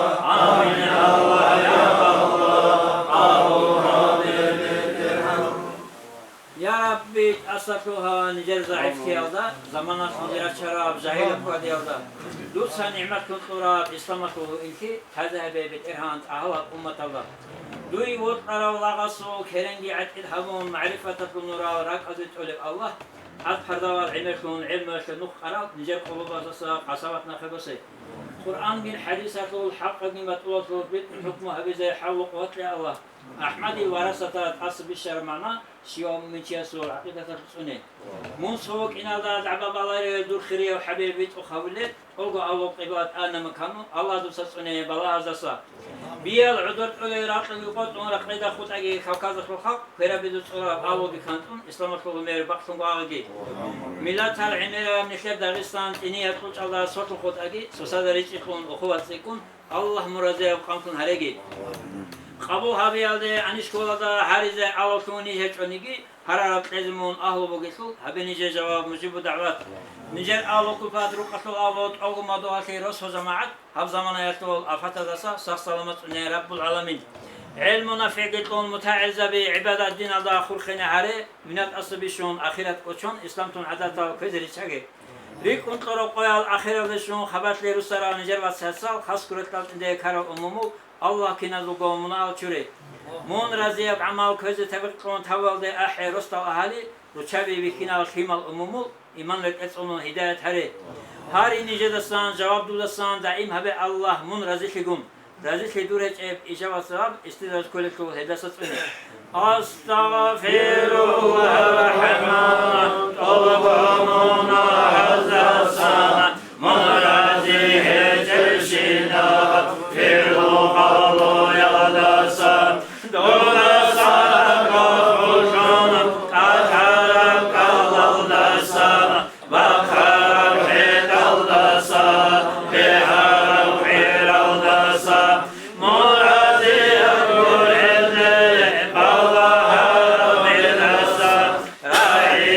آمين الله يا الله، أبو هادي الحمد. Я Рабби, тӀасалъугьа нижер загӀиплъиялда, заманалъ нижер рачараб жагьилаб хьвадиялда, дуца нигӀматлъун кьураб исламалъул гьуинлъи лъазе гьабе, БетӀергьан, тӀагьалаб умматалда. Дуе вокьарав лагъасул керенги гӀатӀид гьабун, магӀрифаталъул нурал ракӀалде тӀолеб Аллагь, гьаб пардавал гӀемерлъун гӀелмуялъе нух къарал нижер къулубаздаса къасават нахъе босе. Къуръангин хӀадисалъул хӀакъабгин батӀулалъул битӀун хӀукму гьабизе хӀавлу-къуват кье, Аллагь. АхӀмадил варасаталда тӀаса бищараб магӀна щивав муъминчиясул гӀакъидаталъ цӀуне. Мун цо вукӀиналда дагӀба баларев дур хирияв ХӀабиб витӀухъ гьавулел, тӀолго авал къибла тӀана макану, Аллагь, дуца цӀуне балагьаздаса. Биял гӀодор тӀолел ракьги къотӀун, ракьалда хутӀаги Кавказалъул халкъ, кверабизе цӀураб авалги кантӀун, исламалъул гӀумер бакълъун гьагъаги. Миллатал гӀемераб нилъер Дагъистан тӀинияб кьучӀалда солъун хутӀаги, сосазда ричӀчӀи кьун, ухъуба цӀикӀкӀун, Аллагь мун разияб къанлъун гьареги. Къабул гьабиялде гьаниб школалда гьаризе аваллъун ниж гьечӀониги, гьарараб кьезе мун агьлу бугелъул, гьабе нижер жаваб, мужибу дагӀват. Нижер агьлу-купат, рукъалъул агьлу, тӀолго мадугьалъе росо жамагӀат, гьаб заманаялъул афатаздаса сах-саламат цӀуне, Раббул гӀаламин. ГӀелму нафигӀги кьун, мутагӀилзаби гӀибадат диналда хурхине гьаре, винат асаби щун, ахират кӀочон, исламлъун гӀадатал кквезе риччаге. РикӀкӀун кьураб къоял ахиралде щун хабалъе руссарал нижер вацасал, хас гурелъ тӀинде ккарал умумул, Аллагь киназулго мунагьал чуре. Мун разияб гӀамал кквезе тавбикь кьун тавбуялде ахӀе росдал агьали, руччаби бихьинал лъимал умумул, иман рекӀелъ цӀунун гьидаят гьаре. Гьари нижедасан, жаваб дудасан даим гьабе, Аллагь, мун разилъигун. Разилъи дур гьечӀеб ижабат-саваб, истидраж кколелъул гьелдаса цӀуне. أستغفر الله الرحمن, тӀолго мунагьаздасан, мун рази гьечӀебщинаб, фигӀлу-къавлуялдаса, дурдаса ракӀалъулъун, тӀатараб кӀалалдаса, бахъараб хӀетӀалдаса, бегьараб гӀералдаса, мун разияб гурелде балагьараб гӀелдаса, рагӀи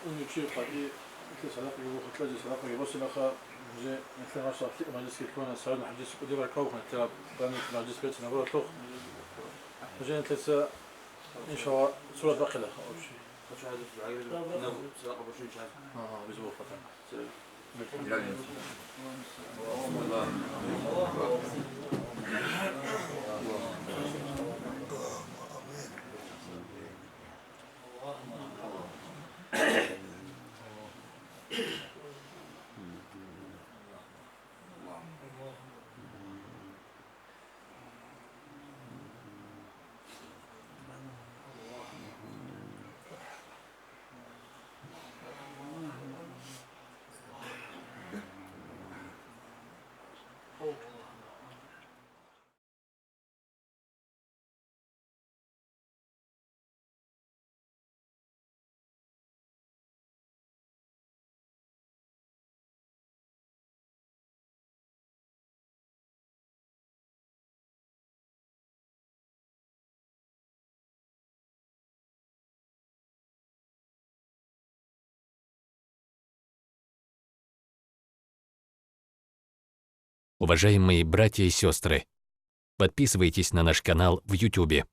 Ничи къади, итла садакъаги бухъа, кьази садакъаги босилаха, жи, нилъер мажлис, мажлисги ккола, Саид-хӀажияс кӀудияб баркал бухъана, нилъер памятный мажлис бецина гурони. Жи нилъеца, иншалла, сурат бахъилаха, общий. Ага, без вопросов. Уважаемые братья и сестры, подписывайтесь на наш канал в Ютубе.